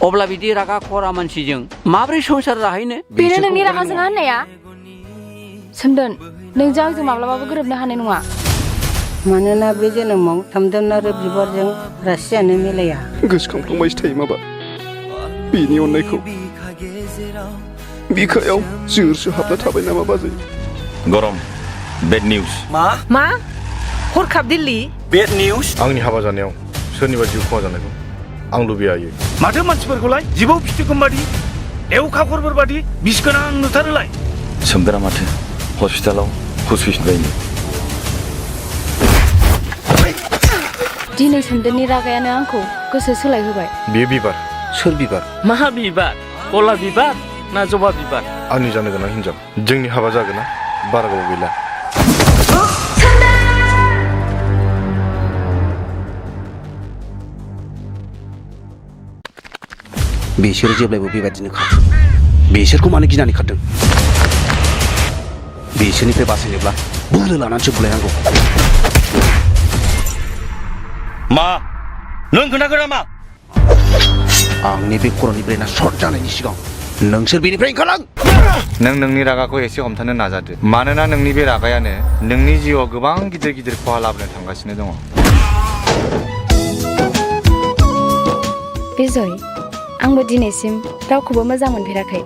[SPEAKER 8] अब्ला बिदि रागा खरा मानसिजों माबोरै संसार जाहैनो
[SPEAKER 4] बेनो नोंनि रागा जोङा होननाया सोमदोन नोंजों आंजों माब्लाबाबो गोरोबनो हानाय नङा
[SPEAKER 9] मानोना बे जोनोमाव थामदोन आरो बिबारजों रासियानो मिलाया
[SPEAKER 10] गोसोखांफ्लांबायसो थायो माबा बिनि अननायखौ बिखायाव जोरसो हाबना थाबाय नामा बाजै
[SPEAKER 3] गरम बेड निउज
[SPEAKER 7] मा हरखाब दिल्ली
[SPEAKER 2] बेड निउज
[SPEAKER 3] आंनि हाबा जानायाव सोरनिबा जिउ खहा जानायखौ आं लुबैयायो
[SPEAKER 2] माथो मानसिफोरखौलाय जिबौ फिथिगम बादि एवखाखरफोर बादि बिस गोनां नुथारोलाय
[SPEAKER 3] सोमदोरा माथो हस्पिटालाव हुसुइसबायनो
[SPEAKER 4] दिनै सोमदोननि रागायानो आंखौ गोसो सोलायहोबाय
[SPEAKER 3] बेयो बिबार
[SPEAKER 1] सोर बिबार
[SPEAKER 6] मा बिबार गलाब बिबार ना जबा बिबार
[SPEAKER 3] आंनि जानो गोनां हिनजाव जोंनि हाबा जागोना बारा गोबाव गैला
[SPEAKER 1] बिसोरो जेब्लायबो बेबायदिनो खारो बिसोरखौ मानो गिनानै खारदों बिसोरनिफ्राय बासायनोब्ला बोलो लानानैसो बुलायनांगौ
[SPEAKER 2] मा नों खोनाखो नामा
[SPEAKER 1] आंनि बे खर'नि ब्रेना सर्ट जानायनि सिगां नोंसोर बेनिफ्राय ओंखारलां
[SPEAKER 3] नों नोंनि रागाखौ एसे हमथानो नाजादो मानोना नोंनि बे रागायानो नोंनि जिउआव गोबां गिदिर गिदिर खहा लाबोनो थांगासिनो दङ
[SPEAKER 4] बिजय आंबो दिनैसिम रावखौबो मोजां मोनफेराखै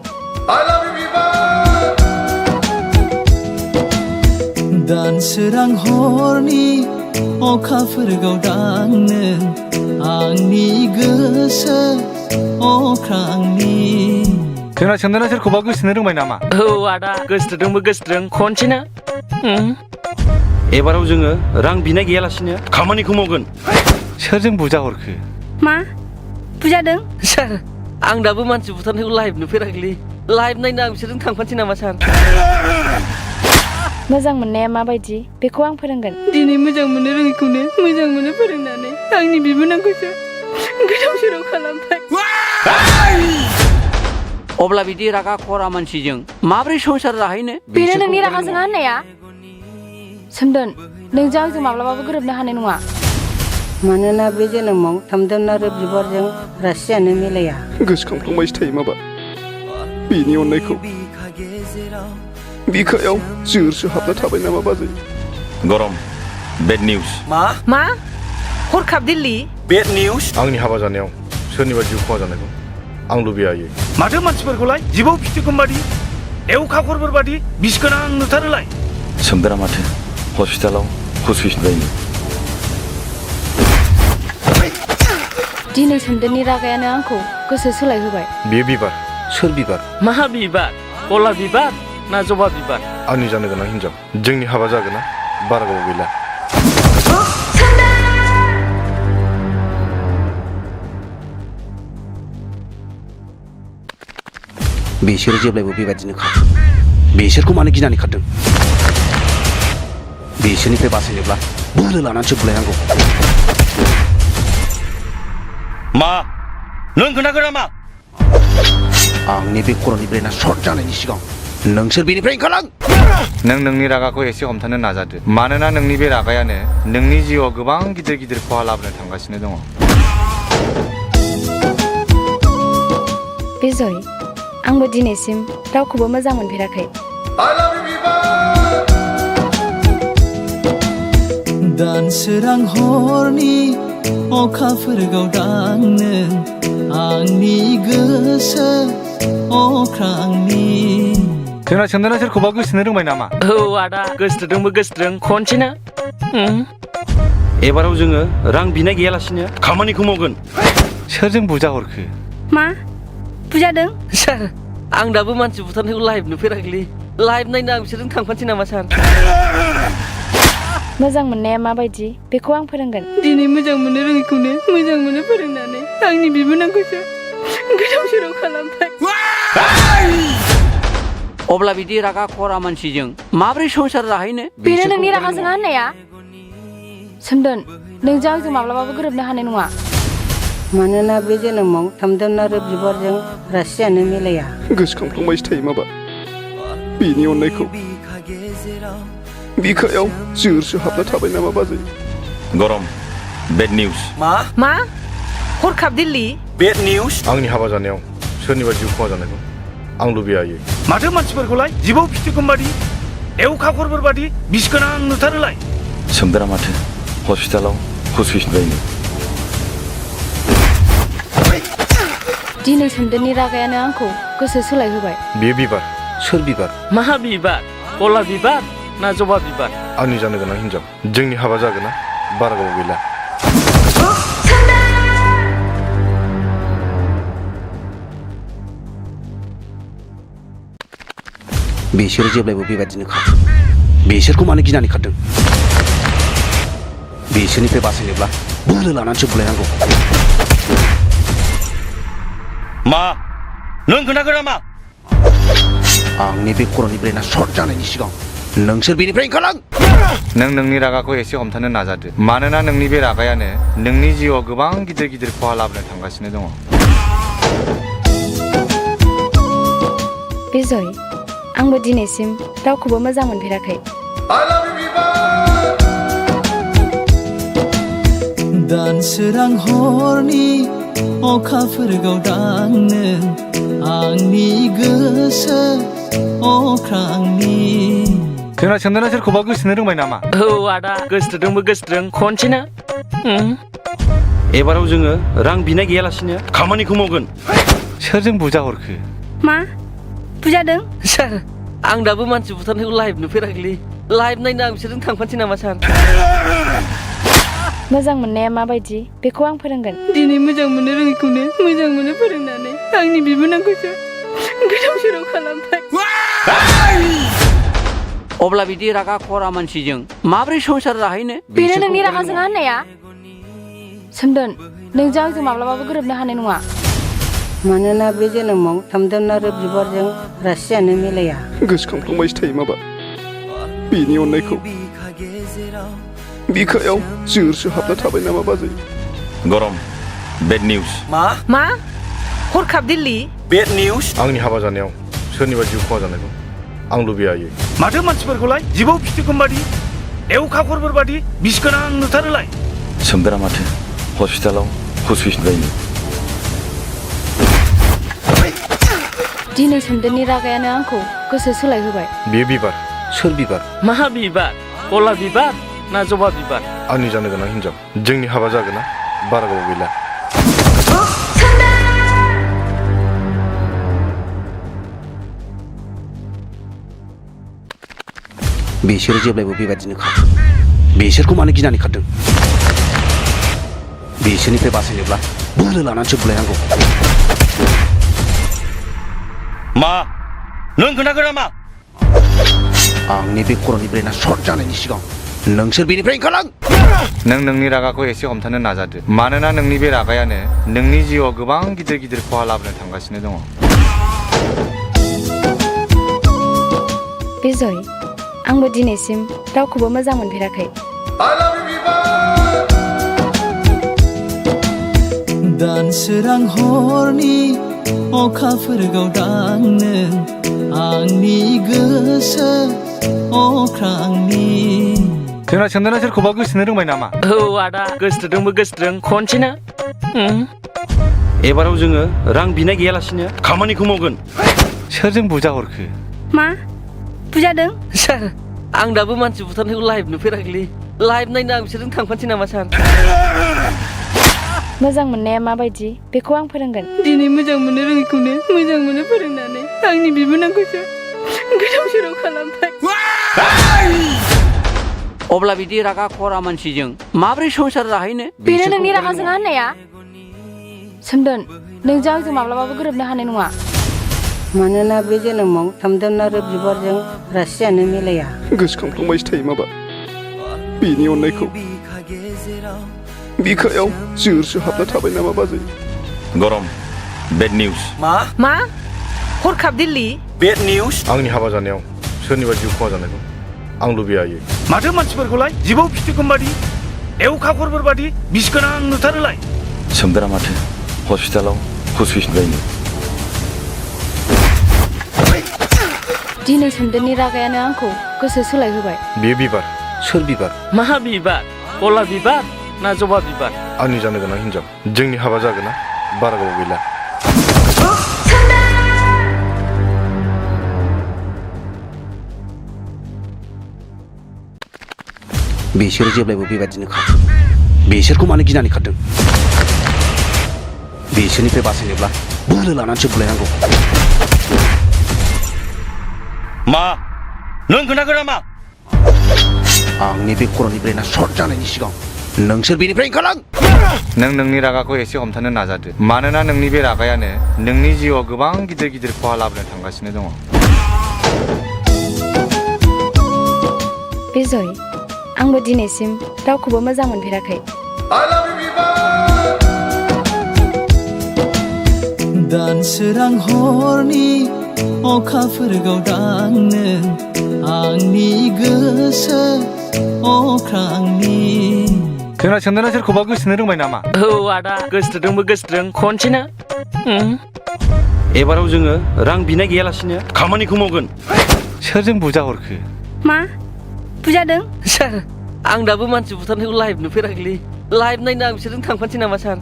[SPEAKER 5] दान सोरां हरनि अखाफोर गावदांनो आंनि गोसो अख्रांनि
[SPEAKER 3] जोंना चन्दना सोरखौबा गोसोनो रोंबाय नामा
[SPEAKER 6] औ आदा गोसोथोदोंबो गोसोथोदों खनसेना
[SPEAKER 2] एबाराव जोङो रां बिनाय गैयालासिनो खामानिखौ मावगोन
[SPEAKER 3] सोरजों बुजा हरखो
[SPEAKER 4] मा बुजादों
[SPEAKER 6] सार आं दाबो मानसि बुथारनायखौ लाइभ नुफेराखैलै लाइभ नायनो आं बिसोरजों थांफानोसै नामा सार
[SPEAKER 4] मोजां मोननाया माबायदि बेखौ आं फोरोंगोन
[SPEAKER 7] दिनै मोजां मोनो रोङिखौनो मोजां मोनो फोरोंनानै आंनि बिबोनांखौसो गोदाव सोराव खालामबाय
[SPEAKER 8] अब्ला बिदि रागा खरा मानसिजों माबोरै संसार जाहैनो
[SPEAKER 4] बेनो नोंनि रागा जोङा होननाया सोमदोन नोंजों आंजों माब्लाबाबो गोरोबनो हानाय नङा
[SPEAKER 9] मानोना बे जोनोमाव थामदोन आरो बिबारजों रासियानो मिलाया
[SPEAKER 10] गोसोखांफ्लांबायसो थायो माबा बिनि अननायखौ बिखायाव जोरसो हाबना थाबाय नामा बाजै
[SPEAKER 3] गरम बेड निउज
[SPEAKER 7] मा हरखाब दिल्ली
[SPEAKER 2] बेड निउज
[SPEAKER 3] आंनि हाबा जानायाव सोरनिबा जिउ खहा जानायखौ आं लुबैयायो
[SPEAKER 2] माथो मानसिफोरखौलाय जिबौ फिथिगम बादि एवखाखरफोर बादि बिस गोनां नुथारोलाय
[SPEAKER 3] सोमदोरा माथो हस्पिटालाव हुसुइसबायनो
[SPEAKER 4] दिनै सोमदोननि रागायानो आंखौ गोसो सोलायहोबाय
[SPEAKER 3] बेयो बिबार
[SPEAKER 1] सोर बिबार
[SPEAKER 6] मा बिबार गलाब बिबार ना जबा बिबार
[SPEAKER 3] आंनि जानो गोनां हिनजाव जोंनि हाबा जागोना बारा गोबाव गैला
[SPEAKER 1] बिसोरो जेब्लायबो बेबायदिनो खारो बिसोरखौ मानो गिनानै खारदों बिसोरनिफ्राय बासायनोब्ला बोलो लानानैसो बुलायनांगौ
[SPEAKER 2] मा नों खोनाखो नामा
[SPEAKER 1] आंनि बे खर'नि ब्रेना सर्ट जानायनि सिगां नोंसोर बेनिफ्राय ओंखारलां
[SPEAKER 3] नों नोंनि रागाखौ एसे हमथानो नाजादो मानोना नोंनि बे रागायानो नोंनि जिउआव गोबां गिदिर गिदिर खहा लाबोनो थांगासिनो दङ
[SPEAKER 4] बिजय आंबो दिनैसिम रावखौबो मोजां मोनफेराखै
[SPEAKER 5] दान सोरां हरनि अखाफोर गावदांनो आंनि गोसो अख्रांनि
[SPEAKER 3] जोंना चन्दना सोरखौबा गोसोनो रोंबाय नामा
[SPEAKER 6] औ आदा गोसोथोदोंबो गोसोथोदों खनसेना
[SPEAKER 2] एबाराव जोङो रां बिनाय गैयालासिनो खामानिखौ मावगोन
[SPEAKER 3] सोरजों बुजा हरखो
[SPEAKER 7] मा बुजादों
[SPEAKER 6] सार आं दाबो मानसि बुथारनायखौ लाइभ नुफेराखैलै लाइभ नायनो आं बिसोरजों थांफानोसै नामा सार
[SPEAKER 4] मोजां मोननाया माबायदि बेखौ आं फोरोंगोन
[SPEAKER 7] दिनै मोजां मोनो रोङिखौनो मोजां मोनो फोरोंनानै आंनि बिबोनांखौसो गोदाव सोराव खालामबाय
[SPEAKER 8] अब्ला बिदि रागा खरा मानसिजों माब्रै संसार जाहैनो
[SPEAKER 4] बेनो नोंनि रागा जोङा होननाया सोमदोन नोंजों आंजों माब्लाबाबो गोरोबनो हानाय नङा
[SPEAKER 9] मानोना बे जोनोमाव थामदोन आरो बिबारजों रासियानो मिलाया
[SPEAKER 10] गोसोखांफ्लांबायसो थायो माबा बिनि अननायखौ बिखायाव जोरसो हाबना थाबाय नामा बाजै
[SPEAKER 3] गरम बेड निउज
[SPEAKER 7] मा हरखाब दिल्ली
[SPEAKER 2] बेड निउस
[SPEAKER 3] आंनि हाबा जानायाव सोरनिबा जिउ खहा जानायखौ आं लुबैयायो
[SPEAKER 2] माथो मानसिफोरखौलाय जिबौ फिथिगम बादि एवखाखरफोर बादि बिस गोनां नुथारोलाय
[SPEAKER 3] सोमदोरा माथो हस्पिटालाव हुसुइसबायनो
[SPEAKER 4] दिनै सोमदोननि रागायानो आंखौ गोसो सोलायहोबाय
[SPEAKER 3] बेयो बिबार
[SPEAKER 1] सोर बिबार
[SPEAKER 6] मा बिबार गलाब बिबार ना जबा बिबार
[SPEAKER 3] आंनि जानो गोनां हिनजाव जोंनि हाबा जागोन ना बारा गोबाव गैला
[SPEAKER 1] बिसोरो जेब्लायबो बेबादिनो खारो बिसोरखौ मानो गिनानै खारदों बिसोरनिफ्राय बासायनोब्ला बोलो लानानैसो बुलायनांगौ
[SPEAKER 2] मा नों खोनागोन नामा
[SPEAKER 1] आंनि बे खर'नि ब्रेना सर्ट जानायनि सिगां नोंसोर बेनिफ्राय ओंखारलां
[SPEAKER 3] नों नोंनि रागाखौ एसे हमथानो नाजादो मानोना नोंनि बे रागायानो नोंनि जिउआव गोबां गिदिर गिदिर खहा लाबोनो थांगासिनो दङ
[SPEAKER 4] बिजय आंबो दिनैसिम रावखौबो मोजां मोनफेराखै
[SPEAKER 5] दान सोरां हरनि अखाफोर गावदांनो आंनि गोसो अख्रांनि
[SPEAKER 3] जोंना चन्दना सोरखौबा गोसोनो रोंबाय नामा
[SPEAKER 6] औ आदा गोसोथोदोंबो गोसोथोदों खनसेना
[SPEAKER 2] एबाराव जोङो रां बिनाय गैयालासिनो खामानिखौ मावगोन
[SPEAKER 3] सोरजों बुजा हरखो
[SPEAKER 7] मा बुजादों
[SPEAKER 6] सार आं दाबो मानसि बुथारनायखौ लाइभ नुफेराखैलै लाइभ नायनो आं बिसोरजों थांफानोसै नामा सार
[SPEAKER 4] मोजां मोननाया माबायदि बेखौ आं फोरोंगोन
[SPEAKER 7] दिनै मोजां मोनो रोङिखौनो मोजां मोनो फोरोंनानै आंनि बिबोनांखौसो गोदाव सोराव खालामबाय
[SPEAKER 8] अब्ला बिदि रागा खरा मानसिजों माब्रै संसार जाहैनो
[SPEAKER 4] बेनो नोंनि रागा जोङा होननाया सोमदोन नोंजों आंजों माब्लाबाबो गोरोबनो हानाय नङा
[SPEAKER 9] मानोना बे जोनोमाव थामदोन आरो बिबारजों रासियानो मिलाया
[SPEAKER 10] गोसोखांफ्लांबायसो थायो माबा बिनि अननायखौ बिखायाव जोरसो हाबना थाबाय नामा बाजै
[SPEAKER 3] गरम बेड निउज
[SPEAKER 7] मा हरखाब दिल्ली
[SPEAKER 2] बेड निउस
[SPEAKER 3] आंनि हाबा जानायाव सोरनिबा जिउ खहा जानायखौ आं लुबैयायो
[SPEAKER 2] माथो मानसिफोरखौलाय जिबौ फिथिगम बादि एवखाखरफोर बादि बिस गोनां नुथारोलाय
[SPEAKER 3] सोमदोरा माथो हस्पिटालाव हुसुइसबायनो
[SPEAKER 4] दिनै सोमदोननि रागायानो आंखौ गोसो सोलायहोबाय
[SPEAKER 3] बेयो बिबार
[SPEAKER 1] सोर बिबार
[SPEAKER 6] मा बिबार गलाब बिबार ना जबा बिबार
[SPEAKER 3] आंनि जानो गोनां हिनजाव जोंनि हाबा जागोन ना बारा गोबाव गैला
[SPEAKER 1] बिसोरो जेब्लायबो बेबादिनो खारो बिसोरखौ मानो गिनानै खारदों बिसोरनिफ्राय बासायनोब्ला बोलो लानानैसो बुलायनांगौ
[SPEAKER 2] मा नों खोनागोन नामा
[SPEAKER 1] आंनि बे खर'नि ब्रेना सर्ट जानायनि सिगां नोंसोर बेनिफ्राय ओंखारलां
[SPEAKER 3] नों नोंनि रागाखौ एसे हमथानो नाजादो मानोना नोंनि बे रागायानो नोंनि जिउआव गोबां गिदिर गिदिर खहा लाबोनो थांगासिनो दङ
[SPEAKER 4] बिजय आंबो दिनैसिम रावखौबो मोजां मोनफेराखै
[SPEAKER 5] दान सोरां हरनि अखाफोर गावदांनो आंनि गोसो अख्रांनि
[SPEAKER 3] जोंना चन्दना सोरखौबा गोसोनो रोंबाय नामा?
[SPEAKER 6] औ आदा गोसोथोदोंबो गोसोथोदों खनसेना
[SPEAKER 2] एबाराव जोङो रां बिनाय गैयालासिनो खामानिखौ मावगोन।
[SPEAKER 3] सोरजों बुजा हरखो?
[SPEAKER 7] मा बुजादों?
[SPEAKER 6] सार आं दाबो मानसि बुथारनायखौ लाइभ नुफेराखैलै लाइभ नायनो आं बिसोरजों थांफानोसै नामा सार?
[SPEAKER 4] मोजां मोननाया माबायदि बेखौ आं फोरोंगोन।
[SPEAKER 7] दिनै मोजां मोनो रोङिखौनो मोजां मोनो फोरोंनानै आंनि बिबोनांखौसो गोदाव सोराव खालामबाय।
[SPEAKER 8] अब्ला बिदि रागा खरा मानसिजों माब्रै संसार जाहैनो?
[SPEAKER 4] बेनो नोंनि रागा जोंहा होननाया? सोमदोन नोंजों आंजों माब्लाबाबो गोरोबनो हानाय नङा।
[SPEAKER 9] मानोना बे जोनोमाव थामदोन आरो बिबारजों रासियानो मिलाया।
[SPEAKER 10] गोसोखांफ्लांबायसो थायो माबा बिनि अननायखौ बिखायाव जोरसो हाबना थाबाय नामा बाजै?
[SPEAKER 3] गरम बेड निउज।
[SPEAKER 7] मा हरखाब दिल्ली?
[SPEAKER 2] Bed news.
[SPEAKER 3] आंनि हाबा जानायाव सोरनिबा जिउ खहा जानायखौ आं लुबैयायो।
[SPEAKER 2] माथो मानसिफोरखौलाय जिबौ फिथिगम बादि एवखाखरफोर बादि बिस गोनां नुथारोलाय?
[SPEAKER 3] सोमदोरा माथो हस्पिटालाव हुस-हुस बायनो।
[SPEAKER 4] दिनै सोमदोननि रागायानो आंखौ गोसो सोलायहोबाय।
[SPEAKER 3] बेयो बिबार।
[SPEAKER 1] सोर बिबार?
[SPEAKER 6] मा बिबार? गला बिबार ना जबा बिबार?
[SPEAKER 3] आंनि जानो गोनां हिनजाव जोंनि हाबा जागोन ना बारा गोबाव गैला।
[SPEAKER 1] बिसोरो जेब्लायबो बेबादिनोखा। बिसोरखौ मानो गिनानै खारदों? बिसोरनिफ्राय बासायनोब्ला बोलो लानानैसो बुलायनांगौ।
[SPEAKER 2] मा नों खोनागोन नामा?
[SPEAKER 1] आंनि बे खर'नि ब्रेना सर्ट जानायनि सिगां नोंसोर बेनिफ्राय ओंखारलां।
[SPEAKER 3] नों नोंनि रागाखौ एसे हमथानो नाजादो मानोना नोंनि बे रागायानो नोंनि जिउआव गोबां गिदिर गिदिर खहा लाबोनो थांगासिनो दङ।
[SPEAKER 4] बिजय आंबो दिनैसिम रावखौबो मोजां मोनफेराखै।
[SPEAKER 5] दानसोरां हरनि अखाफोर गावदांनो आंनि गोसो अख्रांनि
[SPEAKER 3] जोंना चन्दना सोरखौबा गोसोनो रोंबाय नामा?
[SPEAKER 6] औ आदा गोसोथोदोंबो गोसोथोदों खनसेना
[SPEAKER 2] एबाराव जोङो रां बिनाय गैयालासिनो खामानिखौ मावगोन।
[SPEAKER 3] सोरजों बुजा हरखो?
[SPEAKER 7] मा बुजादों?
[SPEAKER 6] सार आं दाबो मानसि बुथारनायखौ लाइभ नुफेराखैलै लाइभ नायनो आं बिसोरजों थांफानोसै नामा सार?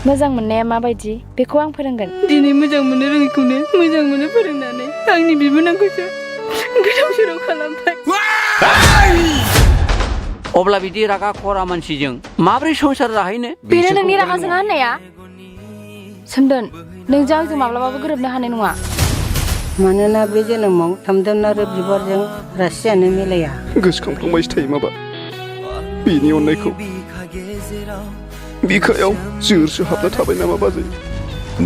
[SPEAKER 4] मोजां मोननाया माबायदि बेखौ आं फोरोंगोन।
[SPEAKER 7] दिनै मोजां मोनो रोङिखौनो मोजां मोनो फोरोंनानै आंनि बिबोनांखौसो गोदाव सोराव खालामबाय।
[SPEAKER 8] अब्ला बिदि रागा खरा मानसिजों माब्रै संसार जाहैनो?
[SPEAKER 4] बेनो नोंनि रागा जोंहा होननाया? सोमदोन नोंजों आंजों माब्लाबाबो गोरोबनो हानाय नङा।
[SPEAKER 9] मानोना बे जोनोमाव थामदोन आरो बिबारजों रासियानो मिलाया।
[SPEAKER 10] गोसोखांफ्लांबायसो थायो माबा बिनि अननायखौ बिखायाव जोरसो हाबना थाबाय नामा बाजै?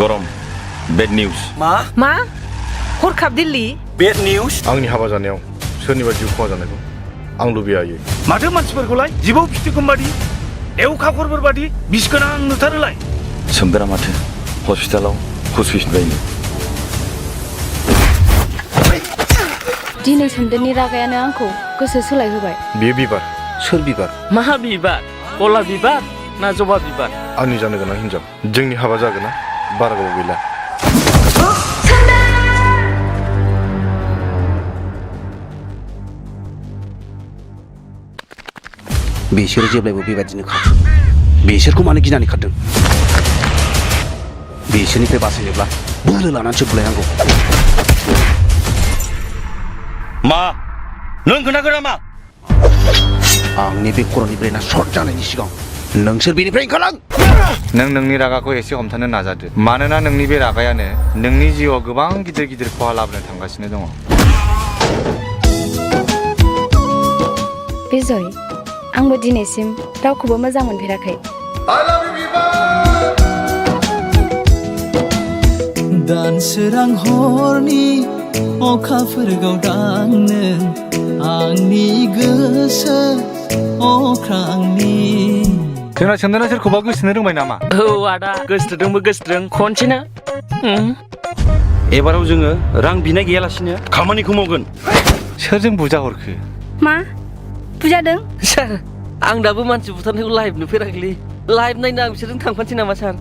[SPEAKER 3] गरम बेड निउज।
[SPEAKER 7] मा हरखाब दिल्ली?
[SPEAKER 2] Bed news.
[SPEAKER 3] आंनि हाबा जानायाव सोरनिबा जिउ खहा जानायखौ आं लुबैयायो।
[SPEAKER 2] माथो मानसिफोरखौलाय जिबौ फिथिगम बादि एवखाखरफोर बादि बिस गोनां नुथारोलाय?
[SPEAKER 3] सोमदोरा माथो हस्पिटालाव हुस-हुस बायनो।
[SPEAKER 4] दिनै सोमदोननि रागायानो आंखौ गोसो सोलायहोबाय।
[SPEAKER 3] बेयो बिबार।
[SPEAKER 1] सोर बिबार?
[SPEAKER 6] मा बिबार? गला बिबार ना जबा बिबार?
[SPEAKER 3] आंनि जानो गोनां हिनजाव जोंनि हाबा जागोन ना बारा गोबाव गैला।
[SPEAKER 1] बिसोरो जेब्लायबो बेबादिनोखा। बिसोरखौ मानो गिनानै खारदों? बिसोरनिफ्राय बासायनोब्ला बोलो लानानैसो बुलायनांगौ।
[SPEAKER 2] मा नों खोनागोन नामा?
[SPEAKER 1] आंनि बे खर'नि ब्रेना सर्ट जानायनि सिगां नोंसोर बेनिफ्राय ओंखारलां।
[SPEAKER 3] नों नोंनि रागाखौ एसे हमथानो नाजादो मानोना नोंनि बे रागायानो नोंनि जिउआव गोबां गिदिर गिदिर खहा लाबोनो थांगासिनो दङ।
[SPEAKER 4] बिजय आंबो दिनैसिम रावखौबो मोजां मोनफेराखै।
[SPEAKER 5] दानसोरां हरनि अखाफोर गावदांनो आंनि गोसो अख्रांनि
[SPEAKER 3] जोंना चन्दना सोरखौबा गोसोनो रोंबाय नामा?
[SPEAKER 6] औ आदा गोसोथोदोंबो गोसोथोदों खनसेना
[SPEAKER 2] एबाराव जोङो रां बिनाय गैयालासिनो खामानिखौ मावगोन।
[SPEAKER 3] सोरजों बुजा हरखो?
[SPEAKER 7] मा बुजादों?
[SPEAKER 6] सार आं दाबो मानसि बुथारनायखौ लाइभ नुफेराखैलै लाइभ नायनो आं बिसोरजों थांफानोसै नामा सार?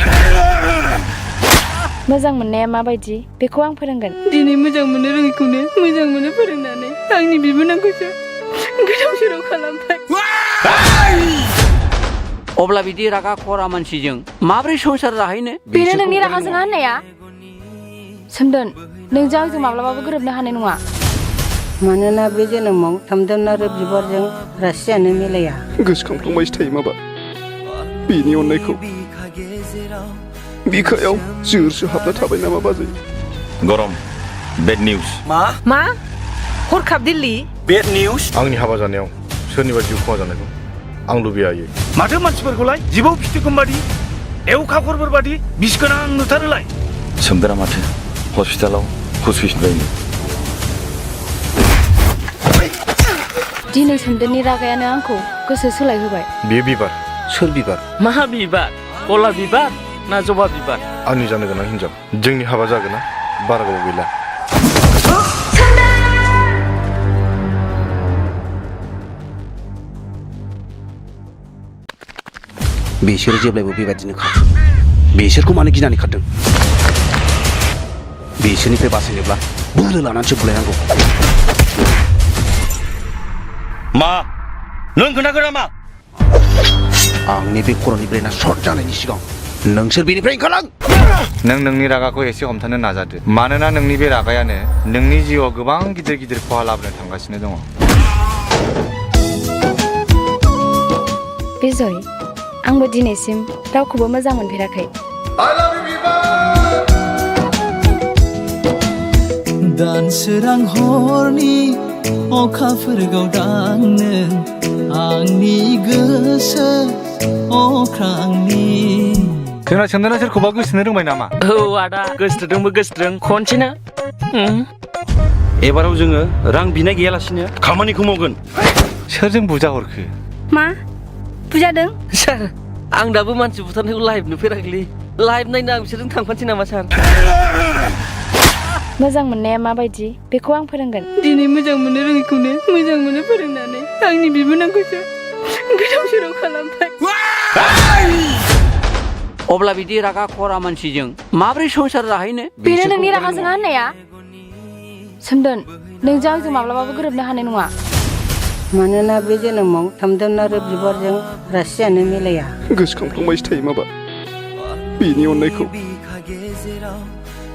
[SPEAKER 4] मोजां मोननाया माबायदि बेखौ आं फोरोंगोन
[SPEAKER 7] दिनै मोजां मोननो रोङैखौनो मोजां मोनो फोरोंनानै आंनि बिबोनांखौसो गोदाव सोराव खालामबाय
[SPEAKER 8] अब्ला बिदि रागा खरा मानसिजों माबोरै संसार जाहैनो
[SPEAKER 4] बेनो नोंनि रागा जोङा होननाया सोमदोन नोंजों आंजों माब्लाबाबो गोरोबनो हानाय नङा
[SPEAKER 9] मानोना बे जोनोमाव थामदोन आरो बिबारजों रासियानो मिलाया
[SPEAKER 10] गोसोखांफ्लांबायसो थायो माबा बिनि अननायखौ बिखायाव जोरसो हाबना थाबाय नामा बाजै
[SPEAKER 3] गरम बेड निउज
[SPEAKER 7] मा हरखाब दिल्ली
[SPEAKER 2] बेड निउज
[SPEAKER 3] आंनि हाबा जानायाव सोरनिबा जिउ खहा जानायखौ आं लुबैयायै
[SPEAKER 2] माथो मानसिफोरखौलाय जिबौ फिथिगम बादि एवखाखरफोर बादि बिस गोनां नुथारोलाय
[SPEAKER 3] सोमदोरा माथो हस्पिटालाव हुस फैफिनबायनो
[SPEAKER 4] दिनै सोमदोननि रागायानो आंखौ गोसो सोलायहोबाय
[SPEAKER 3] बेयो बिबार
[SPEAKER 1] सोर बिबार
[SPEAKER 6] मा बिबार गला बिबार ना जबा बिबार
[SPEAKER 3] आंनि जानो गोनां हिनजाव जोंनि हाबा जागोना बारा गोबाव गैला
[SPEAKER 1] बिसोर जेब्लायबो बेबादिनो खारो बिसोरखौ मानो गिनानै खारदों बिसोरनिफ्राय बासायनोब्ला बोलो लानानैसो बुलायनांगौ
[SPEAKER 2] मा नों खोनागोन नामा
[SPEAKER 1] आंनि बे खर'नि ब्रेना सर्ट जानायनि सिगां नोंसोर बेनिफ्राय ओंखारलां
[SPEAKER 3] नों नोंनि रागाखौ एसे हमथानो नाजादो मानोना नोंनि बे रागायानो नोंनि जिउआव गोबां गिदिर गिदिर खहा लाबोनो थांगासिनो दङ
[SPEAKER 4] बिजय आंबो दिनैसिम रावखौबो मोजां मोनफेराखै
[SPEAKER 5] दान सोरां हरनि अखाफोर गावदांनो आंनि गोसो अख्रांनि
[SPEAKER 3] जोंना सोमदोना सोरखौबा गोसोनो रोंबाय नामा
[SPEAKER 6] औ आदा गोसोथोदोंबो गोसोथोदों खनसेना
[SPEAKER 2] एबाराव जोङो रां बिनाय गैयालासिनो खामानिखौ मावगोन
[SPEAKER 3] सोरजों बुजा हरखो
[SPEAKER 7] मा बुजादों
[SPEAKER 6] सार आं दाबो मानसि बुथारनायखौ लाइभ नुफेराखैलै लाइभ नायनो आं बिसोरजों थांफानोसै नामा सार
[SPEAKER 4] मोजां मोननाया माबायदि बेखौ आं फोरोंगोन
[SPEAKER 7] दिनै मोजां मोननो रोङैखौनो मोजां मोनो फोरोंनानै आंनि बिबोनांखौसो गोदाव सोराव खालामबाय
[SPEAKER 8] अब्ला बिदि रागा खरा मानसिजों माबोरै संसार जाहैनो
[SPEAKER 4] बेनो नोंनि रागा जोङा होननाया सोमदोन नोंजों आंजों माब्लाबाबो गोरोबनो हानाय नङा
[SPEAKER 9] मानोना बे जोनोमाव थामदोन आरो बिबारजों रासियानो मिलाया
[SPEAKER 10] गोसोखांफ्लांबायसो थायो माबा बिनि अननायखौ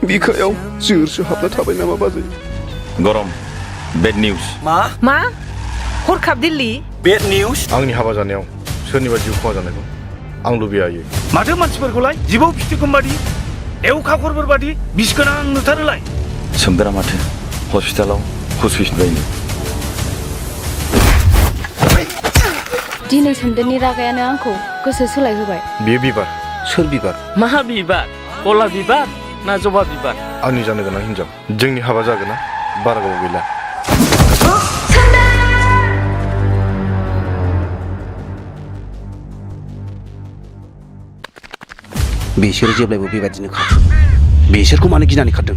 [SPEAKER 10] बिखायाव जोरसो हाबना थाबाय नामा बाजै
[SPEAKER 3] गरम बेड निउज
[SPEAKER 7] मा हरखाब दिल्ली
[SPEAKER 2] बेड निउज
[SPEAKER 3] आंनि हाबा जानायाव सोरनिबा जिउ खहा जानायखौ आं लुबैयायै
[SPEAKER 2] माथो मानसिफोरखौलाय जिबौ फिथिगम बादि एवखाखरफोर बादि बिस गोनां नुथारोलाय
[SPEAKER 3] सोमदोरा माथो हस्पिटालाव हुस फैफिनबायनो
[SPEAKER 4] दिनै सोमदोननि रागायानो आंखौ गोसो सोलायहोबाय
[SPEAKER 3] बेयो बिबार
[SPEAKER 1] सोर बिबार
[SPEAKER 6] मा बिबार गला बिबार ना जबा बिबार
[SPEAKER 3] आंनि जानो गोनां हिनजाव जोंनि हाबा जागोना बारा गोबाव गैला
[SPEAKER 1] बिसोर जेब्लायबो बेबादिनो खारो बिसोरखौ मानो गिनानै खारदों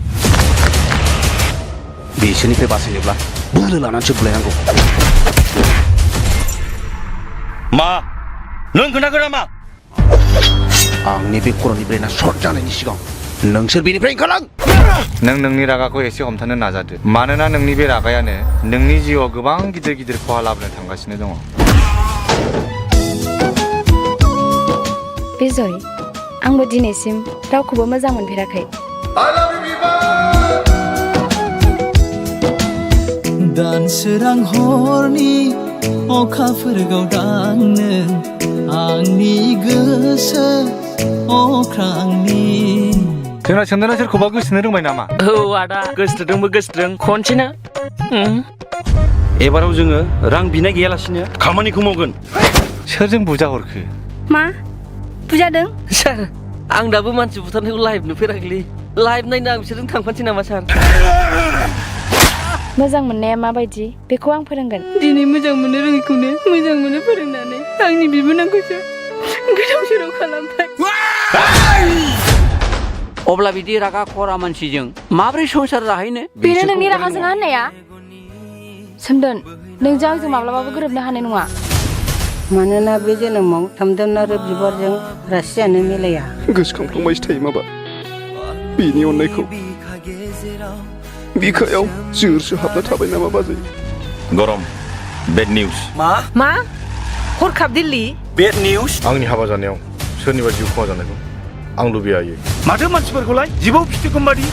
[SPEAKER 1] बिसोरनिफ्राय बासायनोब्ला बोलो लानानैसो बुलायनांगौ
[SPEAKER 2] मा नों खोनागोन नामा
[SPEAKER 1] आंनि बे खर'नि ब्रेना सर्ट जानायनि सिगां नोंसोर बेनिफ्राय ओंखारलां
[SPEAKER 3] नों नोंनि रागाखौ एसे हमथानो नाजादो मानोना नोंनि बे रागायानो नोंनि जिउआव गोबां गिदिर गिदिर खहा लाबोनो थांगासिनो दङ
[SPEAKER 4] बिजय आंबो दिनैसिम रावखौबो मोजां मोनफेराखै
[SPEAKER 5] दान सोरां हरनि अखाफोर गावदांनो आंनि गोसो अख्रांनि
[SPEAKER 3] जोंना सोमदोना सोरखौबा गोसोनो रोंबाय नामा
[SPEAKER 6] औ आदा गोसोथोदोंबो गोसोथोदों खनसेना
[SPEAKER 2] एबाराव जोङो रां बिनाय गैयालासिनो खामानिखौ मावगोन
[SPEAKER 3] सोरजों बुजा हरखो
[SPEAKER 7] मा बुजादों
[SPEAKER 6] सार आं दाबो मानसि बुथारनायखौ लाइभ नुफेराखैलै लाइभ नायनो आं बिसोरजों थांफानोसै नामा सार
[SPEAKER 4] मोजां मोननाया माबायदि बेखौ आं फोरोंगोन
[SPEAKER 7] दिनै मोजां मोननो रोङैखौनो मोजां मोनो फोरोंनानै आंनि बिबोनांखौसो गोदाव सोराव खालामबाय
[SPEAKER 8] अब्ला बिदि रागा खरा मानसिजों माबोरै संसार जाहैनो
[SPEAKER 4] बेनो नोंनि रागा जोङा होननाया सोमदोन नोंजों आंजों माब्लाबाबो गोरोबनो हानाय नङा
[SPEAKER 9] मानोना बे जोनोमाव थामदोन आरो बिबारजों रासियानो मिलाया
[SPEAKER 10] गोसोखांफ्लांबायसो थायो माबा बिनि अननायखौ बिखायाव जोरसो हाबना थाबाय नामा बाजै
[SPEAKER 3] गरम बेड निउस
[SPEAKER 7] मा हरखाब दिल्ली
[SPEAKER 2] बेड निउस
[SPEAKER 3] आंनि हाबा जानायाव सोरनिबा जिउ खहा जानायखौ आं लुबैयायो
[SPEAKER 2] माथो मानसिफोरखौलाय जिबौ फिथिगम बादि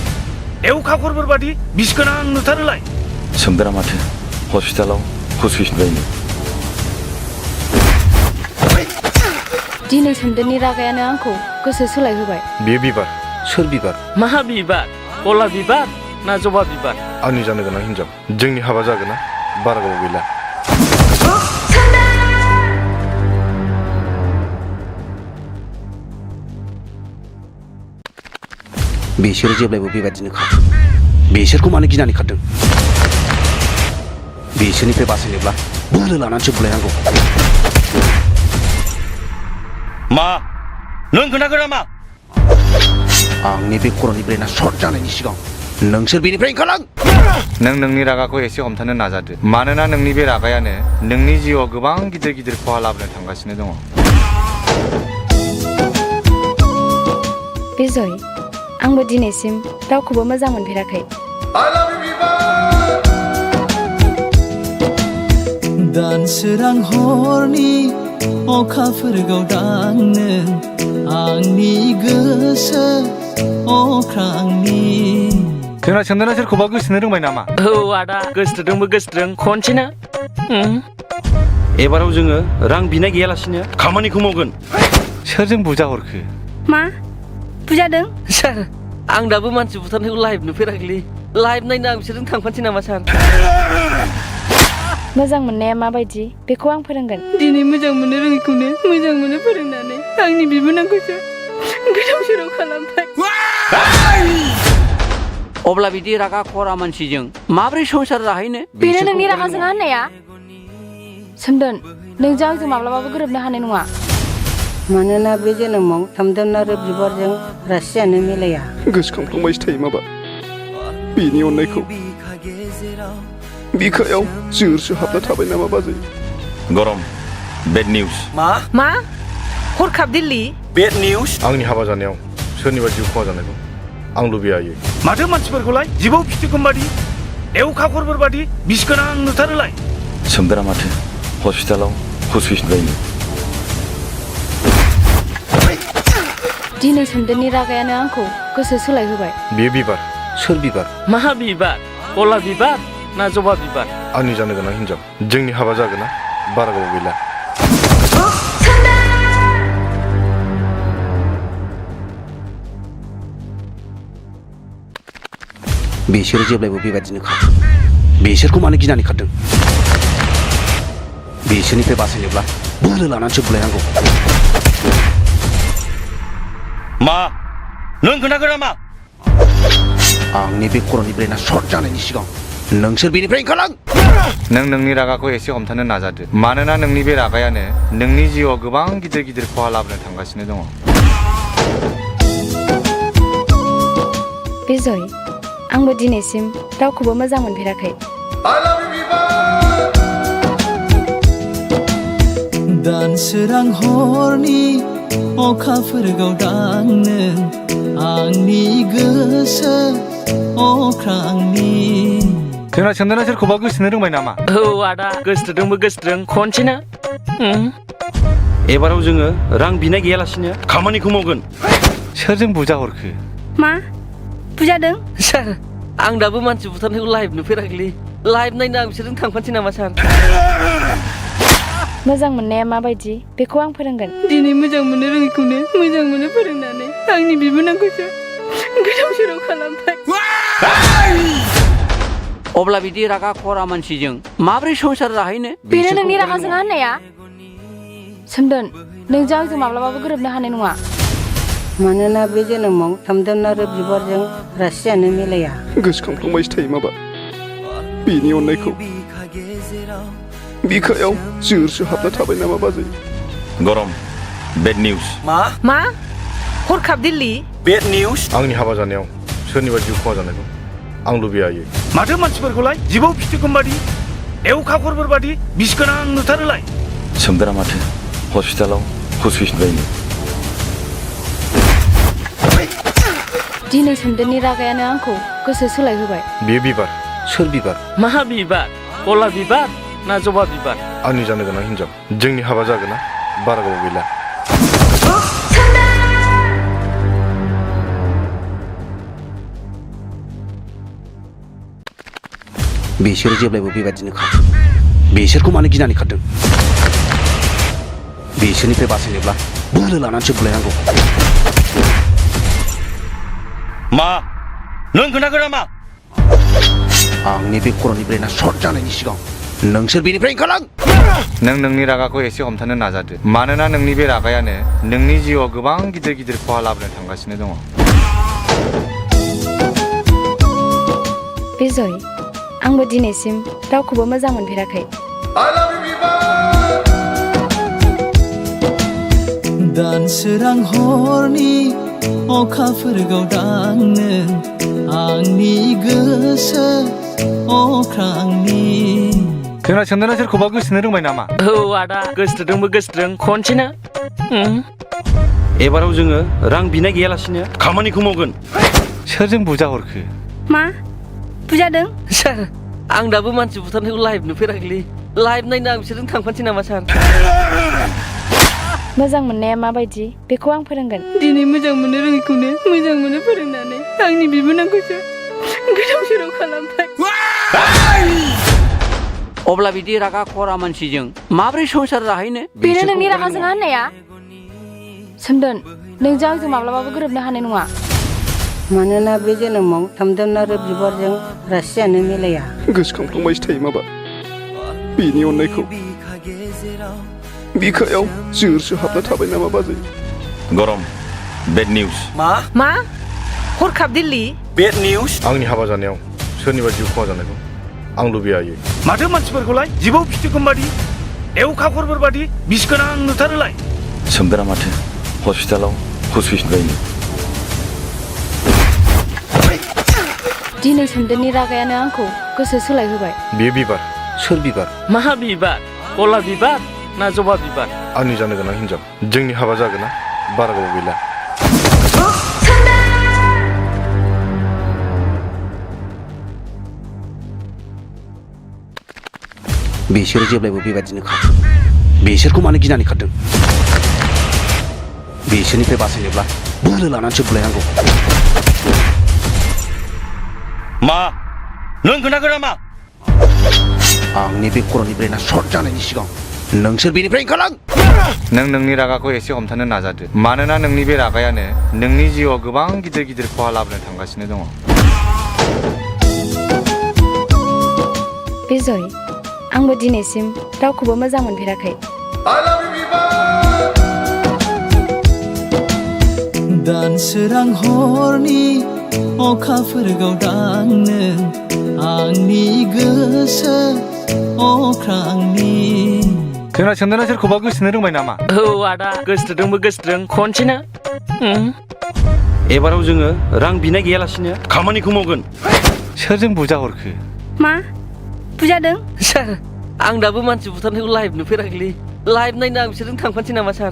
[SPEAKER 2] एवखाखरफोर बादि बिस गोनां नुथारोलाय
[SPEAKER 3] सोमदोरा माथो हस्पिटालाव हुसुइसिनबायनो
[SPEAKER 4] दिनै सोमदोननि रागायानो आंखौ गोसो सोलायहोबाय
[SPEAKER 3] बेयो बिबार
[SPEAKER 1] सोर बिबार
[SPEAKER 6] मा बिबार गलाप बिबार ना जबा बिबार
[SPEAKER 3] आंनि जानो गोनां हिनजाव जोंनि हाबा जागोन ना बारा गोबाव गैला
[SPEAKER 1] बिसोरो जेब्लायबो बेबायदिनो खारो बिसोरखौ मानो गिनानै खारदों बिसोरनिफ्राय बासायनोब्ला बोलो लानानैसो बुलायनांगौ
[SPEAKER 2] मा नों खोनागोन नामा
[SPEAKER 1] आंनि बे खर'नि ब्रेना सर्ट जानायनि सिगां नोंसोर बेनिफ्राय ओंखारलां
[SPEAKER 3] नों नोंनि रागाखौ एसे हमथानो नाजादो मानोना नोंनि बे रागायानो नोंनि जिउआव गोबां गिदिर गिदिर खहा लाबोनो थांगासिनो दङ
[SPEAKER 4] बिजय आंबो दिनैसिम रावखौबो मोजां मोनफेराखै
[SPEAKER 5] दान सोरां हरनि अखाफोर गावदांनो आंनि गोसो अख्रांनि
[SPEAKER 3] जोंना सोमदोना सोरखौबा गोसोनो रोंबाय नामा
[SPEAKER 6] औ आदा गोसोथोदोंबो गोसोथोदों खनसेना
[SPEAKER 2] एबाराव जोङो रां बिनाय गैयालासिनो खामानिखौ मावगोन
[SPEAKER 3] सोरजों बुजा हरखो
[SPEAKER 4] मा बुजादों
[SPEAKER 6] सार आं दाबो मानसि बुथारनायखौ लाइभ नुफेराखैलै लाइभ नायनो आं बिसोरजों थांफानोसै नामा सार
[SPEAKER 4] मोजां मोननाया माबायदि बेखौ आं फोरोंगोन
[SPEAKER 7] दिनै मोजां मोनो रोङिखौनो मोजां मोनो फोरोंनानै आंनि बिबोनांखौसो गोदाव सोराव खालामबाय
[SPEAKER 8] अब्ला बिदि रागा खरा मानसिजों माब्रै संसार जाहैनो
[SPEAKER 4] बेनो नोंनि रागा जोङा होननाया सोमदोन नोंजों आंजों माब्लाबाबो गोरोबनो हानाय नङा
[SPEAKER 9] मानोना बे जोनोमाव थामदोन आरो बिबारजों रासियानो मिलाया
[SPEAKER 10] गोसोखांफ्लांबायसो थायो माबा बिनि अननायखौ बिखायाव जोरसो हाबना थाबाय नामा बाजै
[SPEAKER 3] गरम बेड निउस
[SPEAKER 7] मा हरखाब दिल्ली
[SPEAKER 2] बेड निउस
[SPEAKER 3] आंनि हाबा जानायाव सोरनिबा जिउ खहा जानायखौ आं लुबैयायो
[SPEAKER 2] माथो मानसिफोरखौलाय जिबौ फिथिगम बादि एवखाखरफोर बादि बिस गोनां नुथारोलाय
[SPEAKER 3] सोमदोरा माथो हस्पिटालाव हुसुइसिनबायनो
[SPEAKER 4] दिनै सोमदोननि रागायानो आंखौ गोसो सोलायहोबाय
[SPEAKER 3] बेयो बिबार
[SPEAKER 1] सोर बिबार
[SPEAKER 6] मा बिबार गलाप बिबार ना जबा बिबार
[SPEAKER 3] आंनि जानो गोनां हिनजाव जोंनि हाबा जागोन ना बारा गोबाव गैला
[SPEAKER 1] बिसोरो जेब्लायबो बेबायदिनो खारो बिसोरखौ मानो गिनानै खारदों बिसोरनिफ्राय बासायनोब्ला बोलो लानानैसो बुलायनांगौ
[SPEAKER 2] मा नों खोनागोन नामा
[SPEAKER 1] आंनि बे खर'नि ब्रेना सर्ट जानायनि सिगां नोंसोर बेनिफ्राय ओंखारलां
[SPEAKER 3] नों नोंनि रागाखौ एसे हमथानो नाजादो मानोना नोंनि बे रागायानो नोंनि जिउआव गोबां गिदिर गिदिर खहा लाबोनो थांगासिनो दङ
[SPEAKER 4] बिजय आंबो दिनैसिम रावखौबो मोजां मोनफेराखै
[SPEAKER 5] दान सोरां हरनि अखाफोर गावदांनो आंनि गोसो अख्रांनि
[SPEAKER 3] जोंना सोमदोना सोरखौबा गोसोनो रोंबाय नामा
[SPEAKER 6] औ आदा गोसोथोदोंबो गोसोथोदों खनसेना
[SPEAKER 2] एबाराव जोङो रां बिनाय गैयालासिनो खामानिखौ मावगोन
[SPEAKER 3] सोरजों बुजा हरखो
[SPEAKER 4] मा बुजादों
[SPEAKER 6] सार आं दाबो मानसि बुथारनायखौ लाइभ नुफेराखैलै लाइभ नायनो आं बिसोरजों थांफानोसै नामा सार
[SPEAKER 4] मोजां मोननाया माबायदि बेखौ आं फोरोंगोन
[SPEAKER 7] दिनै मोजां मोनो रोङिखौनो मोजां मोनो फोरोंनानै आंनि बिबोनांखौसो गोदाव सोराव खालामबाय
[SPEAKER 8] अब्ला बिदि रागा खरा मानसिजों माब्रै संसार जाहैनो
[SPEAKER 4] बेनो नोंनि रागा जोङा होननाया सोमदोन नोंजों आंजों माब्लाबाबो गोरोबनो हानाय नङा
[SPEAKER 9] मानोना बे जोनोमाव थामदोन आरो बिबारजों रासियानो मिलाया
[SPEAKER 10] गोसोखांफ्लांबायसो थायो माबा बिनि अननायखौ बिखायाव जोरसो हाबना थाबाय नामा बाजै
[SPEAKER 3] गरम बेड निउस
[SPEAKER 7] मा हरखाब दिल्ली
[SPEAKER 2] बेड निउस
[SPEAKER 3] आंनि हाबा जानायाव सोरनिबा जिउ खहा जानायखौ आं लुबैयायो
[SPEAKER 2] माथो मानसिफोरखौलाय जिबौ फिथिगम बादि एवखाखरफोर बादि बिस गोनां नुथारोलाय
[SPEAKER 3] सोमदोरा माथो हस्पिटालाव हुसुइसिनबायनो
[SPEAKER 4] दिनै सोमदोननि रागायानो आंखौ गोसो सोलायहोबाय
[SPEAKER 3] बेयो बिबार
[SPEAKER 1] सोर बिबार
[SPEAKER 6] मा बिबार गलाप बिबार ना जबा बिबार
[SPEAKER 3] आंनि जानो गोनां हिनजाव जोंनि हाबा जागोन ना बारा गोबाव गैला
[SPEAKER 1] बिसोर जेब्लायबो बेबायदिनो खारो बिसोरखौ मानो गिनानै खारदों बिसोरनिफ्राय बासायनोब्ला बोलो लानानैसो बुलायनांगौ
[SPEAKER 2] मा नों खोनाखो नामा
[SPEAKER 1] आंनि बे खर'नि ब्रेना सर्ट जानायनि सिगां नोंसोर बेनिफ्राय ओंखारलां
[SPEAKER 3] नों नोंनि रागाखौ एसे हमथानो नाजादो मानोना नोंनि बे रागायानो नोंनि जिउआव गोबां गिदिर गिदिर खहा लाबोनो थांगासिनो दङ
[SPEAKER 4] बिजय आंबो दिनैसिम रावखौबो मोजां मोनफेराखै
[SPEAKER 5] दान सोरां हरनि अखाफोर गावदांनो आंनि गोसो अख्रांनि
[SPEAKER 3] जोंना सोमदोना सोरखौबा गोसोनो रोंबाय नामा
[SPEAKER 6] औ आदा गोसोथोदोंबो गोसोथोदों खनसेना
[SPEAKER 2] एबाराव जोङो रां बिनाय गैयालासिनो खामानिखौ मावगोन
[SPEAKER 3] सोरजों बुजा हरखो
[SPEAKER 4] मा बुजादों
[SPEAKER 6] सार आं दाबो मानसि बुथारनायखौ लाइभ नुफेराखैलै लाइभ नायनो आं बिसोरजों थांफानोसै नामा सार
[SPEAKER 4] मोजां मोननाया माबायदि बेखौ आं फोरोंगोन
[SPEAKER 7] दिनै मोजां मोनो रोङिखौनो मोजां मोनो फोरोंनानै आंनि बिबोनांखौसो गोदाव सोराव खालामबाय
[SPEAKER 8] अब्ला बिदि रागा खरा मानसिजों माबोरै संसार जाहैनो
[SPEAKER 4] बेनो नोंनि रागा जोङा होननाया सोमदोन नोंजों आंजों माब्लाबाबो गोरोबनो हानाय नङा
[SPEAKER 9] मानोना बे जोनोमाव थामदोन आरो बिबारजों रासियानो मिलाया
[SPEAKER 10] गोसोखांफ्लांबायसो थायो माबा बिनि अननायखौ बिखायाव जोरसो हाबना थाबाय नामा बाजै
[SPEAKER 3] गरम बेड निउज
[SPEAKER 7] मा हरखाब दिल्ली
[SPEAKER 2] बेड निउज
[SPEAKER 3] आंनि हाबा जानायाव सोरनिबा जिउ खहा जानायखौ आं लुबैयायो
[SPEAKER 2] माथो मानसिफोरखौलाय जिबौ फिथिगम बादि एवखाखरफोर बादि बिस गोनां नुथारोलाय
[SPEAKER 3] सोमदोना माथो हस्पिटालाव हुसफिसबायनो
[SPEAKER 4] दिनै सोमदोननि रागायानो आंखौ गोसो सोलायहोबाय
[SPEAKER 3] बेयो बिबार
[SPEAKER 1] सोर बिबार
[SPEAKER 6] मा बिबार गलाप बिबार ना जबा बिबार
[SPEAKER 3] आंनि जानो गोनां हिनजाव जोंनि हाबा जागोन ना बारा गोबाव गैला
[SPEAKER 1] बिसोर जेब्लायबो बेबायदिनो खारो बिसोरखौ मानो गिनानै खारदों बिसोरनिफ्राय बासायनोब्ला बोलो लानानैसो बुलायनांगौ
[SPEAKER 2] मा नों खोनाखो नामा
[SPEAKER 1] आंनि बे खर'नि ब्रेना सर्ट जानायनि सिगां नोंसोर बेनिफ्राय ओंखारलां
[SPEAKER 3] नों नोंनि रागाखौ एसे हमथानो नाजादो मानोना नोंनि बे रागायानो नोंनि जिउआव गोबां गिदिर गिदिर खहा लाबोनो थांगासिनो दङ
[SPEAKER 4] बिजय आंबो दिनैसिम रावखौबो मोजां मोनफेराखै
[SPEAKER 5] दान सोरां हरनि अखाफोर गावदांनो आंनि गोसो अख्रांनि
[SPEAKER 3] जोंना सोमदोना सोरखौबा गोसोनो रोंबाय नामा
[SPEAKER 6] औ आदा गोसोथोदोंबो गोसोथोदों खनसेना
[SPEAKER 2] एबाराव जोङो रां बिनाय गैयालासिनो खामानिखौ मावगोन
[SPEAKER 3] सोरजों बुजा हरखो
[SPEAKER 7] मा बुजादों
[SPEAKER 6] सार आं दाबो मानसि बुथारनायखौ लाइभ नुफेराखैलै लाइभ नायनो आं बिसोरजों थांफानोसै नामा सार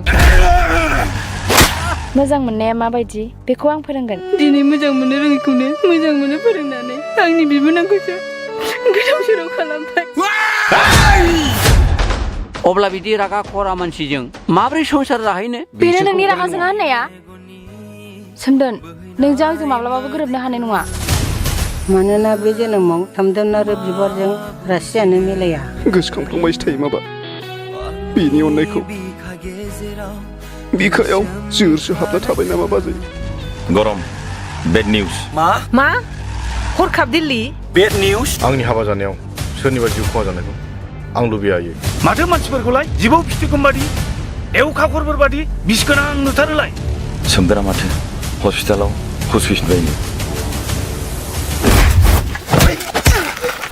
[SPEAKER 4] मोजां मोननाया माबायदि बेखौ आं फोरोंगोन
[SPEAKER 7] दिनै मोजां मोनो रोङिखौनो मोजां मोनो फोरोंनानै आंनि बिबोनांखौसो गोदाव सोराव खालामबाय
[SPEAKER 8] अब्ला बिदि रागा खरा मानसिजों माबोरै संसार जाहैनो
[SPEAKER 4] बेनो नोंनि रागा जोङा होननाया सोमदोन नोंजों आंजों माब्लाबाबो गोरोबनो हानाय नङा
[SPEAKER 9] मानोना बे जोनोमाव थामदोन आरो बिबारजों रासियानो मिलाया
[SPEAKER 10] गोसोखांफ्लांबायसो थायो माबा बिनि अननायखौ बिखायाव जोरसो हाबना थाबाय नामा बाजै
[SPEAKER 3] गरम बेड निउज
[SPEAKER 7] मा हरखाब दिल्ली
[SPEAKER 2] बेड निउज
[SPEAKER 3] आंनि हाबा जानायाव सोरनिबा जिउ खहा जानायखौ आं लुबैयायो
[SPEAKER 2] माथो मानसिफोरखौलाय जिबौ फिथिगम बादि एवखाखरफोर बादि बिस गोनां नुथारोलाय
[SPEAKER 3] सोमदोना माथो हस्पिटालाव हुसफिसबायनो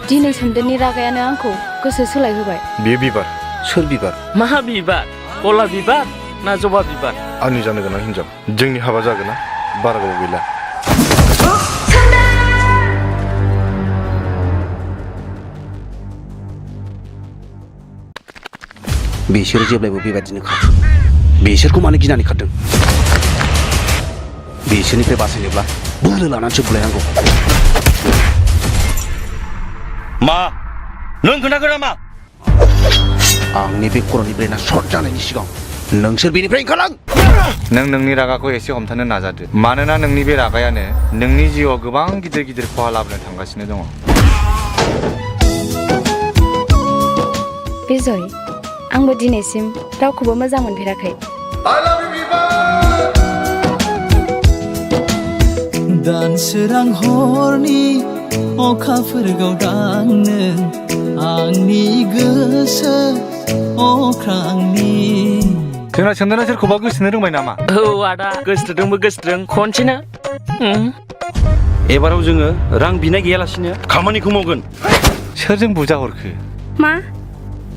[SPEAKER 4] दिनै सोमदोननि रागायानो आंखौ गोसो सोलायहोबाय
[SPEAKER 3] बेयो बिबार
[SPEAKER 1] सोर बिबार
[SPEAKER 6] मा बिबार गलाप बिबार ना जबा बिबार
[SPEAKER 3] आंनि जानो गोनां हिनजाव जोंनि हाबा जागोन ना बारा गोबाव गैला
[SPEAKER 1] बिसोर जेब्लायबो बेबायदिनो खारो बिसोरखौ मानो गिनानै खारदों बिसोरनिफ्राय बासायनोब्ला बोलो लानानैसो बुलायनांगौ
[SPEAKER 2] मा नों खोनागोन नामा
[SPEAKER 1] आंनि बे खर'नि ब्रेना सर्ट जानायनि सिगां नोंसोर बेनिफ्राय ओंखारलां
[SPEAKER 3] नों नोंनि रागाखौ एसे हमथानो नाजादो मानोना नोंनि बे रागायानो नोंनि जिउआव गोबां गिदिर गिदिर खहा लाबोनो थांगासिनो दङ
[SPEAKER 4] बिजय आंबो दिनैसिम रावखौबो मोजां मोनफेराखै
[SPEAKER 5] दान सोरां हरनि अखाफोर गावदांनो आंनि गोसो अख्रांनि
[SPEAKER 3] जोंना चन्दना सोरखौबा गोसोनो रोंबाय नामा
[SPEAKER 6] औ आदा गोसोथोदोंबो गोसोथोदों खनसेना
[SPEAKER 2] एबाराव जोङो रां बिनाय गैयालासिनो खामानिखौ मावगोन
[SPEAKER 3] सोरजों बुजा हरखो
[SPEAKER 7] मा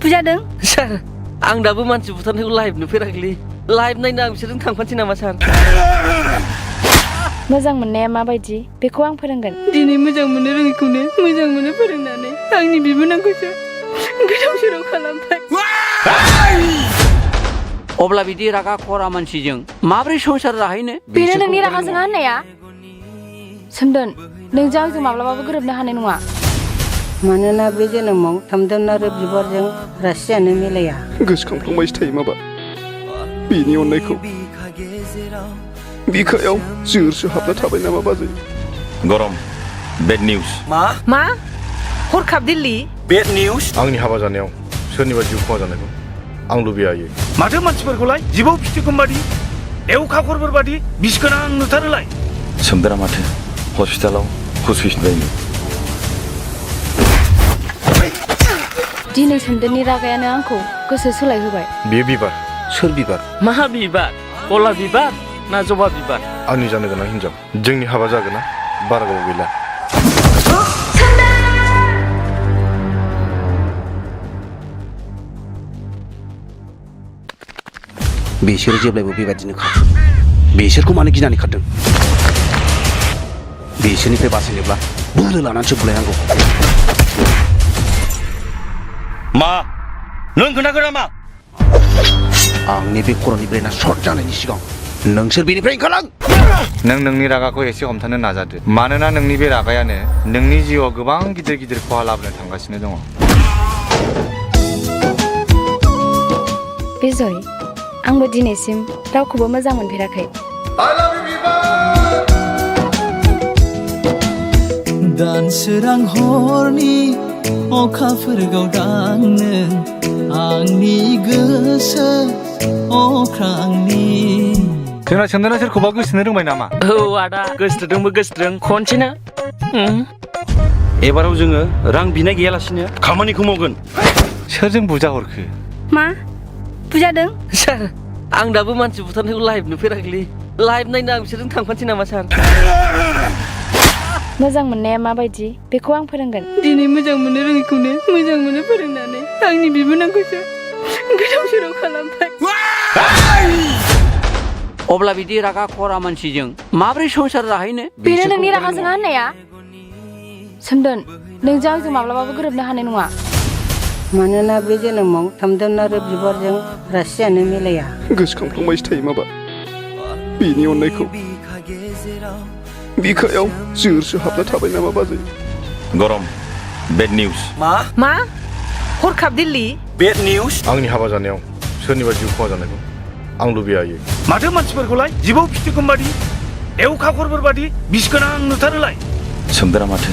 [SPEAKER 7] बुजादों
[SPEAKER 6] सार आं दाबो मानसि बुथारनायखौ लाइभ नुफेराखैलै लाइभ नायनो आं बिसोरजों थांफानोसै नामा सार
[SPEAKER 4] मोजां मोननाया माबायदि बेखौ आं फोरोंगोन
[SPEAKER 7] दिनै मोजां मोनो रोङिखौनो मोजां मोनो फोरोंनानै आंनि बिबोनांखौसो गोदाव सोराव खालामबाय
[SPEAKER 8] अब्ला बिदि रागा खरा मानसिजों माब्रै संसार जाहैनो
[SPEAKER 4] बेनो नोंनि रागा जोङा होननाया सोमदोन नोंजों आंजों माब्लाबाबो गोरोबनो हानाय नङा
[SPEAKER 9] मानोना बे जोनोमाव थामदोन आरो बिबारजों रासियानो मिलाया
[SPEAKER 10] गोसोखांफ्लांबायसो थायो माबा बिनि अननायखौ बिखायाव जोरसो हाबना थाबाय नामा बाजै
[SPEAKER 3] गरम बेड निउज
[SPEAKER 7] मा हरखाब दिल्ली
[SPEAKER 2] बेड निउज
[SPEAKER 3] आंनि हाबा जानायाव सोरनिबा जिउ खहा जानायखौ आं लुबैयायो
[SPEAKER 2] माथो मानसिफोरखौलाय जिबौ फिथिगम बादि एवखाखरफोर बादि बिस गोनां नुथारोलाय
[SPEAKER 3] सोमदोरा माथो हस्पिटालाव हुसुइसिनबायनो
[SPEAKER 4] दिनै सोमदोननि रागायानो आंखौ गोसो सोलायहोबाय
[SPEAKER 3] बेयो बिबार
[SPEAKER 1] सोर बिबार
[SPEAKER 6] मा बिबार गलाब बिबार ना जबा बिबार
[SPEAKER 3] आंनि जानो गोनां हिनजाव जोंनि हाबा जागोन ना बारा गोबाव गैला
[SPEAKER 1] बिसोरो जेब्लायबो बेबायदिनो खारो बिसोरखौ मानो गिनानै खारदों बिसोरनिफ्राय बासायनोब्ला बोलो लानानैसो बुलायनांगौ
[SPEAKER 2] मा नों खोनागोन नामा
[SPEAKER 1] आंनि बे खर'नि ब्रेना सर्ट जानायनि सिगां नोंसोर बेनिफ्राय ओंखारलां
[SPEAKER 3] नों नोंनि रागाखौ एसे हमथानो नाजादो मानोना नोंनि बे रागायानो नोंनि जिउआव गोबां गिदिर गिदिर खहा लाबोनो थांगासिनो दङ
[SPEAKER 4] बिजय आंबो दिनैसिम रावखौबो मोजां मोनफेराखै
[SPEAKER 5] दान सोरां हरनि अखाफोर गावदांनो आंनि गोसो अख्रांनि
[SPEAKER 3] जोंना चन्दना सोरखौबा गोसोनो रोंबाय नामा
[SPEAKER 6] औ आदा गोसोथोदोंबो गोसोथोदों खनसेना
[SPEAKER 2] एबाराव जोङो रां बिनाय गैयालासिनो खामानिखौ मावगोन
[SPEAKER 3] सोरजों बुजा हरखो
[SPEAKER 7] मा बुजादों
[SPEAKER 6] सार आं दाबो मानसि बुथारनायखौ लाइभ नुफेराखैलै लाइभ नायनो आं बिसोरजों थांफानोसै नामा सार
[SPEAKER 4] मोजां मोननाया माबायदि बेखौ आं फोरोंगोन
[SPEAKER 7] दिनै मोजां मोनो रोङिखौनो मोजां मोनो फोरोंनानै आंनि बिबोनांखौसो गोदाव सोराव खालामबाय
[SPEAKER 8] अब्ला बिदि रागा खरा मानसिजों माब्रै संसार जाहैनो
[SPEAKER 4] बेनो नोंनि रागा जोङा होननाया सोमदोन नोंजों आंजों माब्लाबाबो गोरोबनो हानाय नङा
[SPEAKER 9] मानोना बे जोनोमाव थामदोन आरो बिबारजों रासियानो मिलाया
[SPEAKER 10] गोसोखांफ्लांबायसो थायो माबा बिनि अननायखौ बिखायाव जोरसो हाबना थाबाय नामा बाजै
[SPEAKER 3] गरम बेड निउज
[SPEAKER 7] मा हरखाब दिल्ली
[SPEAKER 2] बेड निउज
[SPEAKER 3] आंनि हाबा जानायाव सोरनिबा जिउ खहा जानायखौ आं लुबैयायो
[SPEAKER 2] माथो मानसिफोरखौलाय जिबौ फिथिगम बादि एवखाखरफोर बादि बिस गोनां नुथारोलाय
[SPEAKER 3] सोमदोरा माथो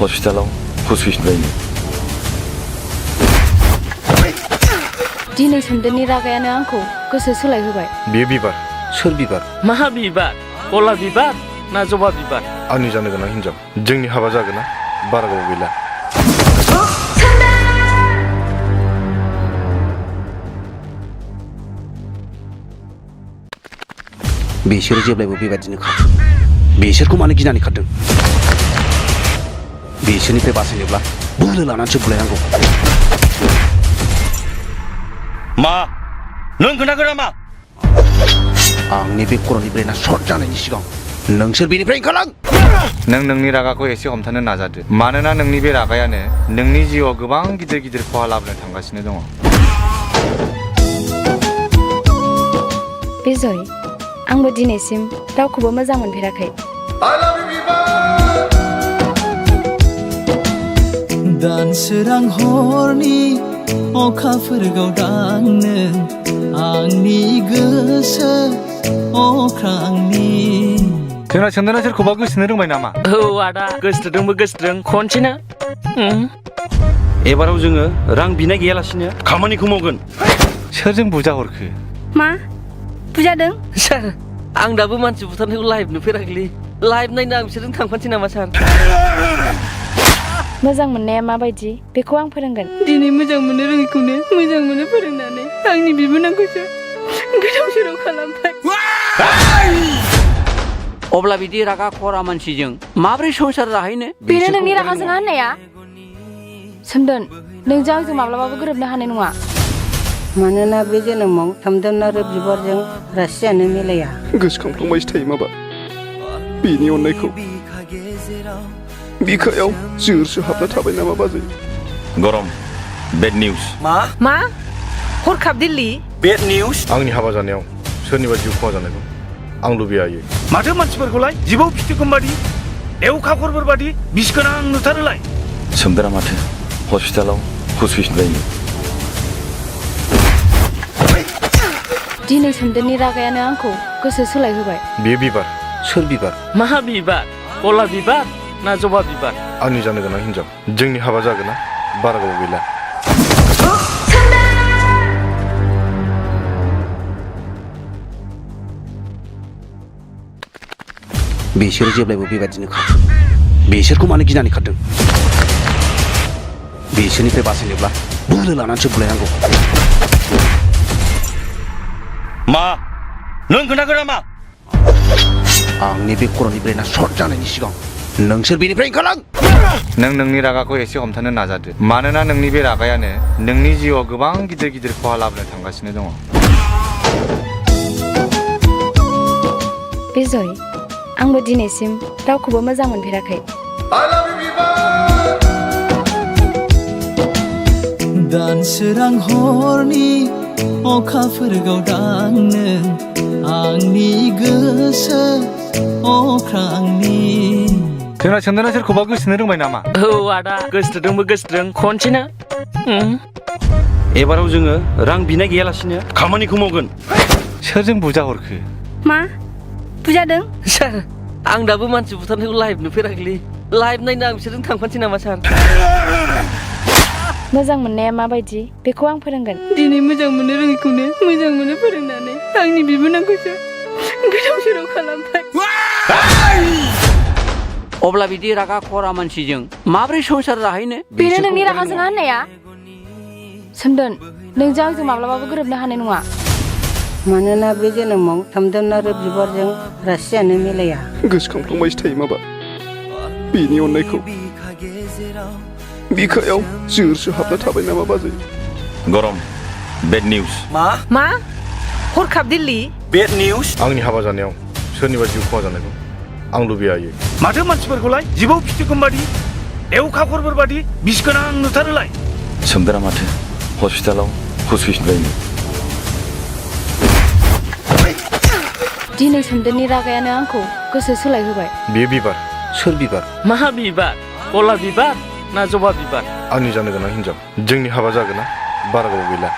[SPEAKER 3] हस्पिटालाव हुसुइसिनबायनो
[SPEAKER 4] दिनै सोमदोननि रागायानो आंखौ गोसो सोलायहोबाय
[SPEAKER 3] बेयो बिबार
[SPEAKER 1] सोर बिबार
[SPEAKER 6] मा बिबार गलाब बिबार ना जबा बिबार
[SPEAKER 3] आंनि जानो गोनां हिनजाव जोंनि हाबा जागोन ना बारा गोबाव गैला
[SPEAKER 1] बिसोरो जेब्लायबो बेबायदिनो खारो बिसोरखौ मानो गिनानै खारदों बिसोरनिफ्राय बासायनोब्ला बोलो लानानैसो बुलायनांगौ
[SPEAKER 2] मा नों खोनागोन नामा
[SPEAKER 1] आंनि बे खर'नि ब्रेना सर्ट जानायनि सिगां नोंसोर बेनिफ्राय ओंखारलां
[SPEAKER 3] नों नोंनि रागाखौ एसे हमथानो नाजादो मानोना नोंनि बे रागायानो नोंनि जिउआव गोबां गिदिर गिदिर खहा लाबोनो थांगासिनो दङ
[SPEAKER 4] बिजय आंबो दिनैसिम रावखौबो मोजां मोनफेराखै
[SPEAKER 5] दानसोरां हरनि अखाफोर गावदांनो आंनि गोसो अख्रांनि
[SPEAKER 3] जोंना चन्दना सोरखौबा गोसोनो रोंबाय नामा?
[SPEAKER 6] औ आदा गोसोथोदोंबो गोसोथोदों खनसेना
[SPEAKER 2] एबाराव जोङो रां बिनाय गैयालासिनो खामानिखौ मावगोन।
[SPEAKER 3] सोरजों बुजा हरखो?
[SPEAKER 7] मा बुजादों?
[SPEAKER 6] सार आं दाबो मानसि बुथारनायखौ लाइभ नुफेराखैलै लाइभ नायनो आं बिसोरजों थांफानोसै नामा सार?
[SPEAKER 4] मोजां मोननाया माबायदि बेखौ आं फोरोंगोन।
[SPEAKER 7] दिनै मोजां मोनो रोङिखौनो मोजां मोनो फोरोंनानै आंनि बिबोनांखौसो गोदाव सोराव खालामबाय।
[SPEAKER 8] अब्ला बिदि रागा खरा मानसिजों माब्रै संसार जाहैनो?
[SPEAKER 4] बेनो नोंनि रागा जोंहा होननाया? सोमदोन नोंजों आंजों माब्लाबाबो गोरोबनो हानाय नङा।
[SPEAKER 9] मानोना बे जोनोमाव थामदोन आरो बिबारजों रासियानो मिलाया।
[SPEAKER 10] गोसोखांफ्लांबायसो थायो माबा बिनि अननायखौ बिखायाव जोरसो हाबना थाबाय नामा बाजै?
[SPEAKER 3] गरम बेड निउज।
[SPEAKER 7] मा हरखाब दिल्ली?
[SPEAKER 2] Bed news.
[SPEAKER 3] आंनि हाबा जानायाव सोरनिबा जिउ खहा जानायखौ आं लुबैयायो।
[SPEAKER 2] माथो मानसिफोरखौलाय जिबौ फिथिगम बादि एवखाखरफोर बादि बिस गोनां नुथारोलाय?
[SPEAKER 3] सोमदोरा माथो हस्पिटालाव हुस-हुसबायनो।
[SPEAKER 4] दिनै सोमदोननि रागायानो आंखौ गोसो सोलायहोबाय।
[SPEAKER 3] बेयो बिबार।
[SPEAKER 1] सोर बिबार?
[SPEAKER 6] मा बिबार? गला बिबार ना जबा बिबार?
[SPEAKER 3] आंनि जानो गोनां हिनजाव। जोंनि हाबा जागोन ना बारा गोबाव गैला।
[SPEAKER 1] बिसोरो जेब्लायबो बेबादिनो खारो। बिसोरखौ मानो गिनानै खारदों? बिसोरनिफ्राय बासायनोब्ला बोलो लानानैसो बुलायनांगौ।
[SPEAKER 2] मा नों खोनागोन नामा?
[SPEAKER 1] आंनि बे खर'नि ब्रेना सर्ट जानायनि सिगां नोंसोर बेनिफ्राय ओंखारलां।
[SPEAKER 3] नों नोंनि रागाखौ एसे हमथानो नाजादो मानोना नोंनि बे रागायानो नोंनि जिउआव गोबां गिदिर गिदिर खहा लाबोनो थांगासिनो दङ।
[SPEAKER 4] बिजय आंबो दिनैसिम रावखौबो मोजां मोनफेराखै।
[SPEAKER 5] दानसोरां हरनि अखाफोर गावदांनो आंनि गोसो अख्रांनि
[SPEAKER 3] जोंना चन्दना सोरखौबा गोसोनो रोंबाय नामा?
[SPEAKER 6] औ आदा गोसोथोदोंबो गोसोथोदों खनसेना
[SPEAKER 2] एबाराव जोङो रां बिनाय गैयालासिनो खामानिखौ मावगोन।
[SPEAKER 3] सोरजों बुजा हरखो?
[SPEAKER 7] मा बुजादों?
[SPEAKER 6] सार आं दाबो मानसि बुथारनायखौ लाइभ नुफेराखैलै लाइभ नायनो आं बिसोरजों थांफानोसै नामा सार?
[SPEAKER 4] मोजां मोननाया माबायदि बेखौ आं फोरोंगोन।
[SPEAKER 7] दिनै मोजां मोनो रोङिखौनो मोजां मोनो फोरोंनानै आंनि बिबोनांखौसो गोदाव सोराव खालामबाय।
[SPEAKER 8] अब्ला बिदि रागा खरा मानसिजों माब्रै संसार जाहैनो?
[SPEAKER 4] बेनो नोंनि रागा जोंहा होननाया? सोमदोन नोंजों आंजों माब्लाबाबो गोरोबनो हानाय नङा।
[SPEAKER 9] मानोना बे जोनोमाव थामदोन आरो बिबारजों रासियानो मिलाया।
[SPEAKER 10] गोसोखांफ्लांबायसो थायो माबा बिनि अननायखौ बिखायाव जोरसो हाबना थाबाय नामा बाजै?
[SPEAKER 3] गरम बेड निउज।
[SPEAKER 7] मा हरखाब दिल्ली?
[SPEAKER 2] Bed news.
[SPEAKER 3] आंनि हाबा जानायाव सोरनिबा जिउ खहा जानायखौ आं लुबैयायो।
[SPEAKER 2] माथो मानसिफोरखौलाय जिबौ फिथिगम बादि एवखाखरफोर बादि बिस गोनां नुथारोलाय?
[SPEAKER 3] सोमदोरा माथो हस्पिटालाव हुस-हुसबायनो।
[SPEAKER 4] दिनै सोमदोननि रागायानो आंखौ गोसो सोलायहोबाय।
[SPEAKER 3] बेयो बिबार।
[SPEAKER 1] सोर बिबार?
[SPEAKER 6] मा बिबार? गला बिबार ना जबा बिबार?
[SPEAKER 3] आंनि जानो गोनां हिनजाव। जोंनि हाबा जागोन ना बारा गोबाव गैला।